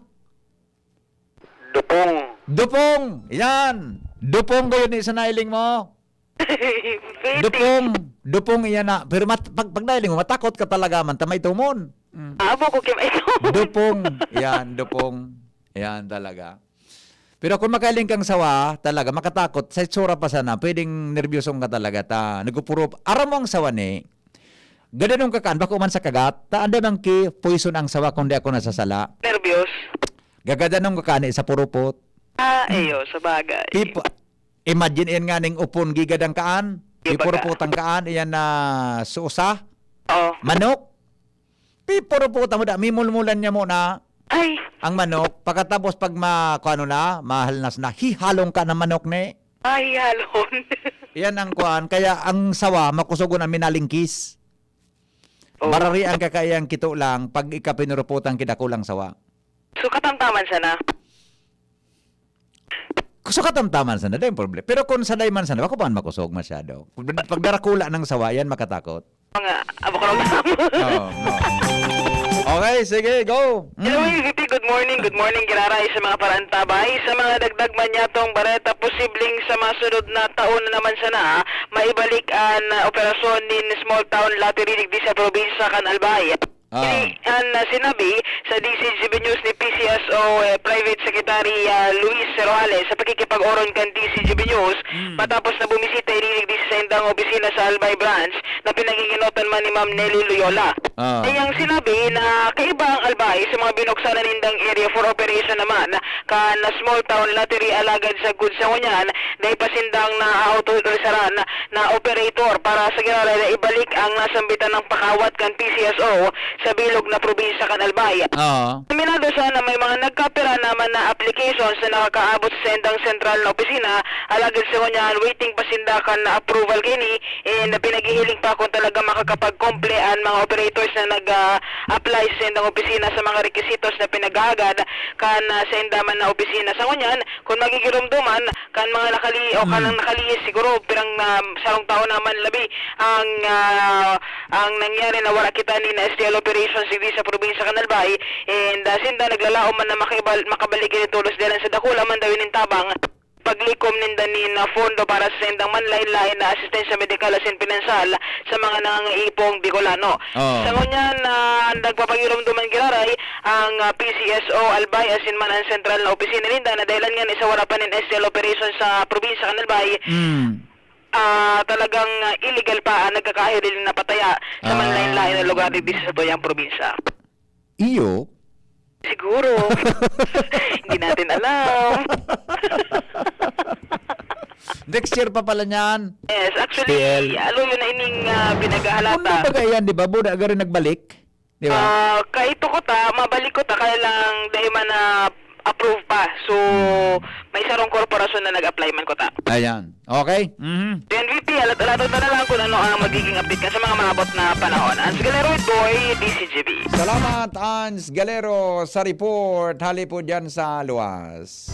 Dupong. Dupong! Yan! Dupong ko yun, eh, sa nailing mo. Pwede. Dupong, dupong iyan na. Pero mat-, pag, pag nailing mo, matakot ka talaga man, ta may tumon. Mm. Abo ko kim-, Dupong. Yan, dupong. Yan talaga. Pero kung makailing kang sawa, talaga, makatakot. Sa itsura pa sana, pwedeng nerbyosong ka talaga. Ta, nagpupurop. Aram mo ang sawa ni, gadanong kakaan, bako man sa kagat, ta, anday man ki, poison ang sawa kung di ako nasasala. Nerbyos. Gagadanong kakaan, sa purupot. Ah, Hmm. iyo, sa bagay. Pipo-, imagine, iyan nga ning upon gigadang kaan, Gibaga. pipurupot ang kaan, iyan na suusa, Oo. manok. Pipurupot mo da, mimulmulan niya muna Ay. ang manok. Pagkatapos, pag ma-, kung ano na, mahalnas na, hihalong ka ng manok ni. Ah, hihalon. Iyan ang kuan. Kaya ang sawa, makusog na minalingkis. Oh. Marari ang kakaiyang kito lang pag ika pinuruputan ki dakulang sawa. So, katamtaman sana? So, katamtaman sana, dai problema. Pero kung saday man sana, bako pa man makusog masyado. Pag, pag darakula ng sawa, yan makatakot. Mga abakaraw na. Oo, oo. Okay, sige, go. Mm. Hello, V P. Good morning. Good morning, Giraray, sa mga parantabay. Sa mga dagdag man yatong bareta, posibleng sa mga sunod na taon na naman sana, maibalik an, ah, operasyon nin small town lottery digdi sa probinsya kan Albay. Ah. Ini an, ah, sinabi sa D C G B News ni P C S O, eh, Private Secretary, ah, Luis Roales sa pakikipag-oron kan D C G B News Mm. matapos na bumisita ini digdi sa saindang opisina sa Albay Branch na pinanginginotan man ni Ma'am Nelly Loyola. Ah. Iyang sinabi na kaiba ang Albay sa mga binuksan na nindang area for operation naman kan small town lottery, alagad sagkod sa ngunyan, dai pa sindang naautorisaran na operator para sa Giraray na ibalik ang nasambitan ng pakawat kan P C S O sa bilog na probinsya kan Albay. Oo. Aminado siya na may mga nagkapira naman na applications na nakakaabot sa saindang sentral na opisina, alagad sa ngunyan, waiting pa sinda kan approval kaini, and pinaghihiling pa kung talaga makakapag-comply an mga operators na nag, ah, apply sa saindang opisina sa mga requisitos na pinaghahagad kan, ah, sainda man na opisina. Sa ngunyan, kung magigiromdoman, kan mga nakali-, o kan Mm. nakalihis siguro, pirang, um, sarong taon naman labi ang, ah, ang nangyari na wala kita ni na S T L operations digdi sa probinsya kan Albay, and, ah, sinda naglalaom man na makaibal-, makabalik ini tolos dalan sa dakula man daw ining tabang. paglikom ninda nin, ah, pondo para sa saindang manlaen-laen na asistensya medikal asin pinansiyal sa mga nangangaipo Bicolano. Oo. Sa ngunyan, ah, nagpapagiromdoman giraray ang, ah, P C S O Albay asin man ang sentral na opisina ninda na dahilan ngani sa wara pa nin S T L operation sa probinsya kan Albay. Mm. Ah, talagang, ah, illegal pa ang nagkakahiling na pataya sa Ah. manlaen-laen na lugar digdi sa satuyang probinsya. Iyo? Siguro. Hindi natin alam. Next year pa pala niyan. Yes, actually, P L. Alo yun na ining, ah, pinaghahalata. Ano ba yan, di ba? Buda ka rin nagbalik? Di ba? Ah, kaito ko ta, mabalik ko ta, kaya lang dahil man na approve pa. So, may sarong korporasyon na nag-apply man ko ta. Ayan. Okay? Mhm. Then, V P, alat-alaton ta na lang kung ano ang magiging update ka sa mga maabot na panahon. Hans Galero with Boy, D C G B. Salamat, Hans Galero, sa report. Hali po dyan sa luwas.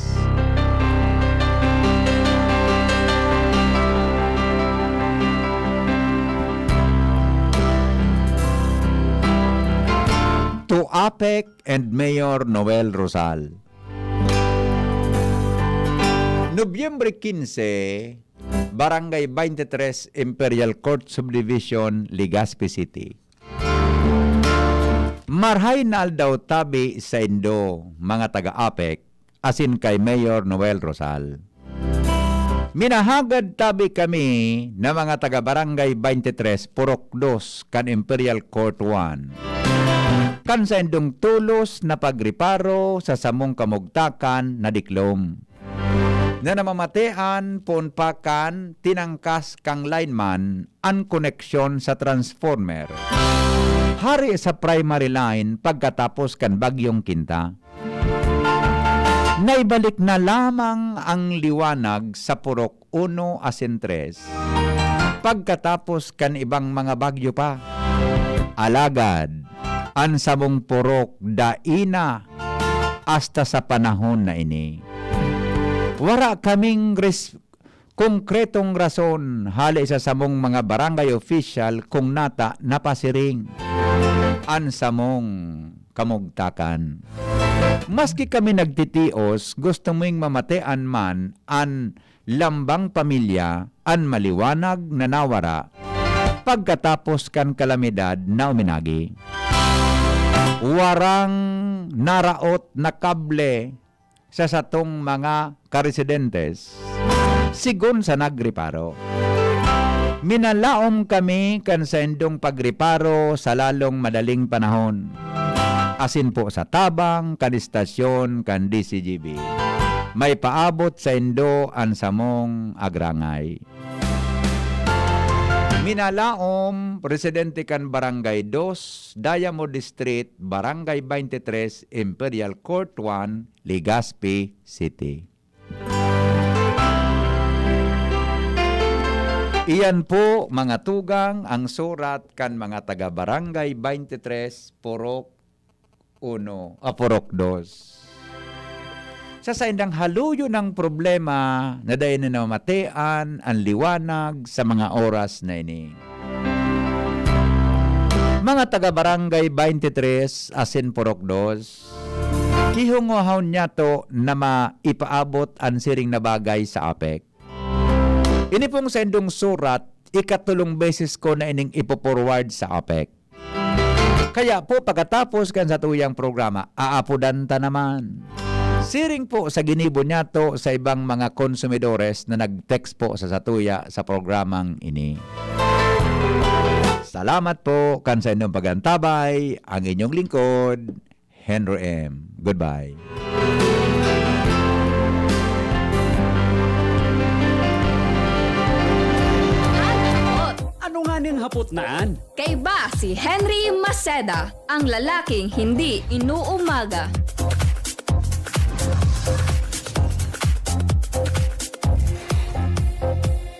To APEC and Mayor Noel Rosal. Nobyembre quince, Barangay twenty-three, Imperial Court Subdivision, Legazpi City. Marahay na aldaw tabi saindo, mga taga-APEC, asin kay Mayor Noel Rosal. Minahagad tabi kami na mga taga-Barangay twenty-three, Purok dos, kan Imperial Court one, kan saindong tolos na pagreparo sa samong kamugtakan na diklom, na namamatean poon pa kan tinangkas kan lineman an koneksyon sa transformer hari sa primary line pagkatapos kan Bagyong Quinta. Naibalik na lamang ang liwanag sa purok uno asin tres pagkatapos kan ibang mga bagyo pa. Alagad, an samong purok dai na hasta sa panahon na ini. Wara kaming res-, konkretong rason hale sa samong mga barangay official kung nata napasiring an samong kamugtakan. Maski kami nagtitios, gusto ming mamatean man an lambang pamilya an maliwanag na nawara pagkatapos kan kalamidad na uminagi. Warang naraot na kable sa satong mga karesidentes, sigon sa nagreparo. Minalaom kami kan saindong pagreparo sa lalong madaling panahon, asin po sa tabang kan istasyon kan D C G B. May paabot saindo an samong agrangay. Minalaom, residente kan Barangay dos, Diamond Street, Barangay twenty-three, Imperial Court one, Legazpi City. Iyan po, mga tugang, ang surat kan mga taga Barangay twenty-three, Purok uno, ah, Purok dos. Sa saindang haluyo ng problema na dai na namamatean an liwanag sa mga oras na ini. Mga taga Barangay twenty-three asin Purok dos, ihungohaw niyato na maipaabot an siring na bagay sa APEC. Ini pong saindong surat, ikatulong beses ko na ining ipo-forward sa APEC. Kaya po, pagkatapos kan satuyang programa, aapodan ta naman. Siring po sa ginibo niyato sa ibang mga konsumidores na nag-text po sa satuya sa programang ini. Salamat po kan saindong pag-antabay, ang inyong lingkod, Henry M. Goodbye. Ano nga ning hapot na an? Kaiba si Henry Maceda, ang lalaking hindi inuumaga.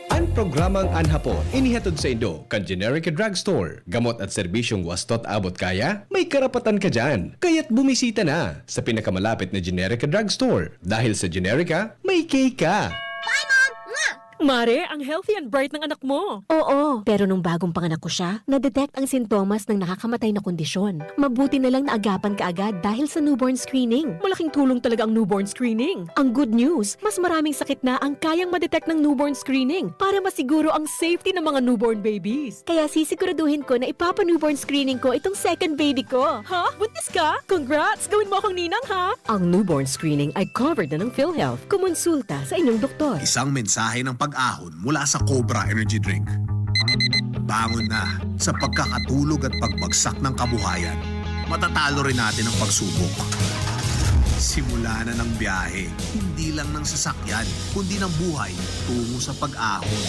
An programang An Hapot, inihatod saindo kan Generica Drugstore. Gamot at serbisyong wastot abot kaya? May karapatan ka diyan. Kaya't bumisita na sa pinakamalapit na Generica Drugstore. Dahil sa Generica, may cake ka. Bye, Mom! Mwah! Mare, ang healthy and bright ng anak mo. Oo, pero nung bagong panganak ko siya, na-detect ang sintomas ng nakakamatay na kondisyon. Mabuti na lang naagapan kaagad dahil sa newborn screening. Malaking tulong talaga ang newborn screening. Ang good news, mas maraming sakit na ang kayang ma-detect ng newborn screening para masiguro ang safety ng mga newborn babies. Kaya sisiguraduhin ko na ipapa-newborn screening ko itong second baby ko. Ha? Buntis ka? Congrats! Gawin mo akong ninang, ha? Ang newborn screening ay covered na ng PhilHealth. Kumonsulta sa inyong doktor. Isang mensahe ng pag-ahon mula sa Cobra Energy Drink. Bangon na sa pagkakatulog at pagbagsak ng kabuhayan. Matatalo rin natin ang pagsubok. Simula na ng biyahe, hindi lang ng sasakyan, kundi ng buhay tungo sa pag-ahon.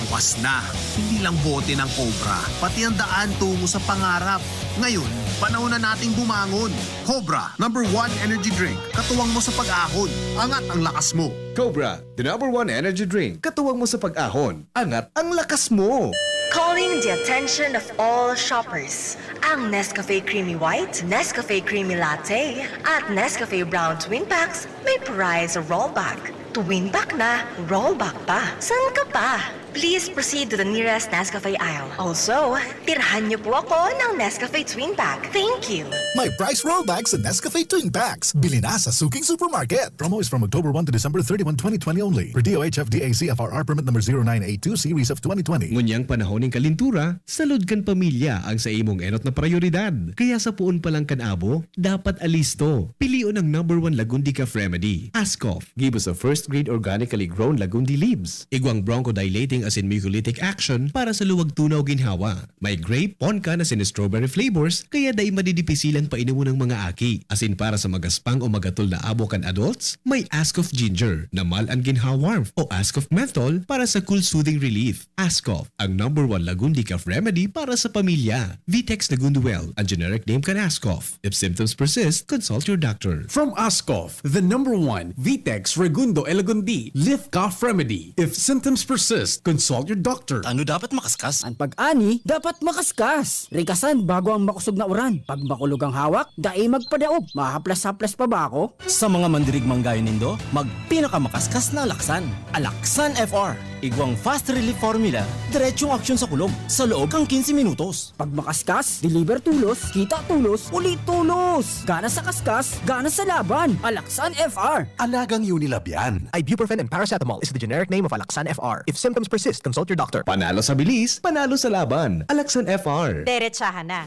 Bukas na, hindi lang bote ng Cobra, pati ang daan tungo sa pangarap. Ngayon, panahon na nating bumangon. Cobra, number one energy drink. Katuwang mo sa pag-ahon. Angat ang lakas mo. Cobra, the number one energy drink. Katuwang mo sa pag-ahon. Angat ang lakas mo. Calling the attention of all shoppers. Ang Nescafe Creamy White, Nescafe Creamy Latte, at Nescafe Brown Twin Packs may prize rollback. Twin pack na, rollback pa. San ka pa? Please proceed to the nearest Nescafe aisle. Also, tirhan niyo po ako ng Nescafe Twin Pack. Thank you. May price rollback sa Nescafe Twin Packs. Bili na sa suking supermarket. Promo is from October one to December thirty-one, twenty twenty only. Per D O H F D A C F R R permit number zero nine eight two series of twenty twenty. Ngunyan panahon nin kalintura, salud kan pamilya ang sa imong enot na prayoridad. Kaya sa poon pa lang kan abo, dapat alisto. Pilion ang number one Lagundi Cough Remedy, Ascough. Give us a first grade organically grown Lagundi leaves. Igwang bronchodilating asin mucolytic action para sa luwag tunaw ginhawa. May grape, ponkan asin strawberry flavors, kaya dai madidipisilan painomon ng mga aki. Asin para sa magaspang o magatol na abo kan adults, may Ascough Ginger na mal an ginhawa warmth o Ascough Menthol para sa cool soothing relief. Ascough, ang number one Lagundi cough remedy para sa pamilya. Vitex Lagunduel, ang generic name kan Ascough. If symptoms persist, consult your doctor. From Ascough, the number one Vitex Regundo Elagundi Lift Cough Remedy. If symptoms persist, consult your doctor. Ano dapat makaskas? An pag-ani dapat makaskas. Rikasan bago ang makosog na uran. Pag makulog ang hawak, dai magpadaog. Mahaplas-haplas pa ba ako? Sa mga mandirigmang gayo nindo, magpinakamakaskas na alaksan. Alaksan F R. Igwang fast relief formula, diretsong aksyon sa kulog, sa loob kan quince minutos. Pag makaskas, deliver tolos, kita tolos, uli tolos! Gana sa kaskas, gana sa laban! Alaksan F R! Alagang Unilab yan. Ibuprofen and paracetamol is the generic name of Alaxan F R. If symptoms persist, consult your doctor. Panalo sa bilis, panalo sa laban. Alaxan F R. Derechahan na.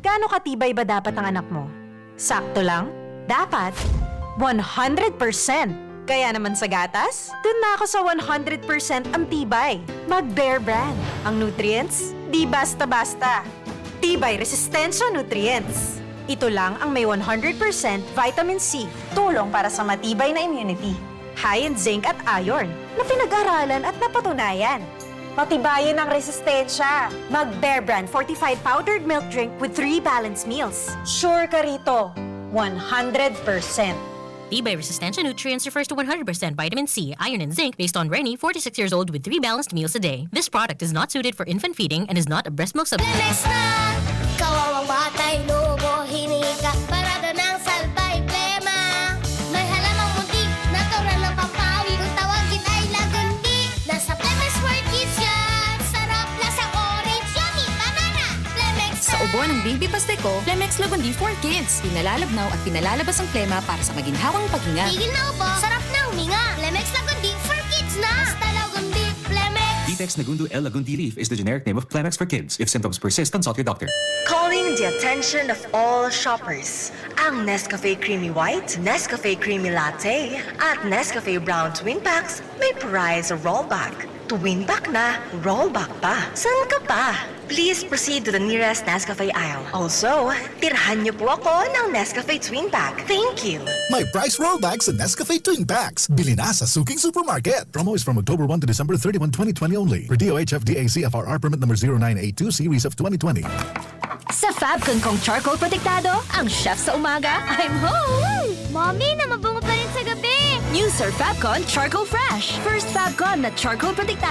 Gaano katibay ba dapat ang anak mo? Sakto lang? Dapat one hundred percent. Kaya naman sa gatas, dun na ako sa one hundred percent ang tibay. Mag Bear Brand. Ang nutrients, di basta-basta. Tibay Resistensya Nutrients. Ito lang ang may one hundred percent vitamin C, tulong para sa matibay na immunity. High in zinc at iron, na pinag-aralan at napatunayan. Patibayin ang resistensya. Mag Bear Brand fortified powdered milk drink with three balanced meals. Sure ka rito, one hundred percent. Tibay Resistensya Nutrients refers to one hundred percent vitamin C, iron, and zinc based on Reni, forty-six years old, with three balanced meals a day. This product is not suited for infant feeding and is not a breast milk substitute. Lemex na! Kawawang batay, lubo, hinika, parada ng salbay, plema. May halamang muntik, natural na pampawi. Kung tawagin ay lagundi, nasa Lemex for Kids yan. Sarap, lasang orange, yummy, banana. Lemex Sa na! Ubo ng Baby Pasteco, Lemex Lagundi for Kids. Pinalalabnaw at pinalalabas ang plema para sa maginhawang paghinga. Tigil na ubo, sarap na huminga. Lemex Lagundi for Kids na! Basta Lagundi, Lemex! Vitex Negundo L Lagundi Leaf is the generic name of Clemex for Kids. If symptoms persist, consult your doctor. Calling the attention of all shoppers. Ang Nescafe Creamy White, Nescafe Creamy Latte, at Nescafe Brown Twin Packs may prize rollback. Twin pack na, rollback pa. San ka pa? Please proceed to the nearest Nescafe aisle. Also, tirhan niyo po ako ng Nescafe Twin Pack. Thank you. May price rollback sa Nescafe Twin Packs. Bili na sa suking supermarket. Promo is from October one to December thirty-one, twenty twenty only. Per D O H F D A C F R R permit number zero nine eight two series of twenty twenty. Sa Fabcon kong charcoal protektado, ang chef sa umaga, I'm home! Mommy, na mabango pa rin sa gabi! New Sir Fabcon Charcoal Fresh. First Fabcon na charcoal protektado.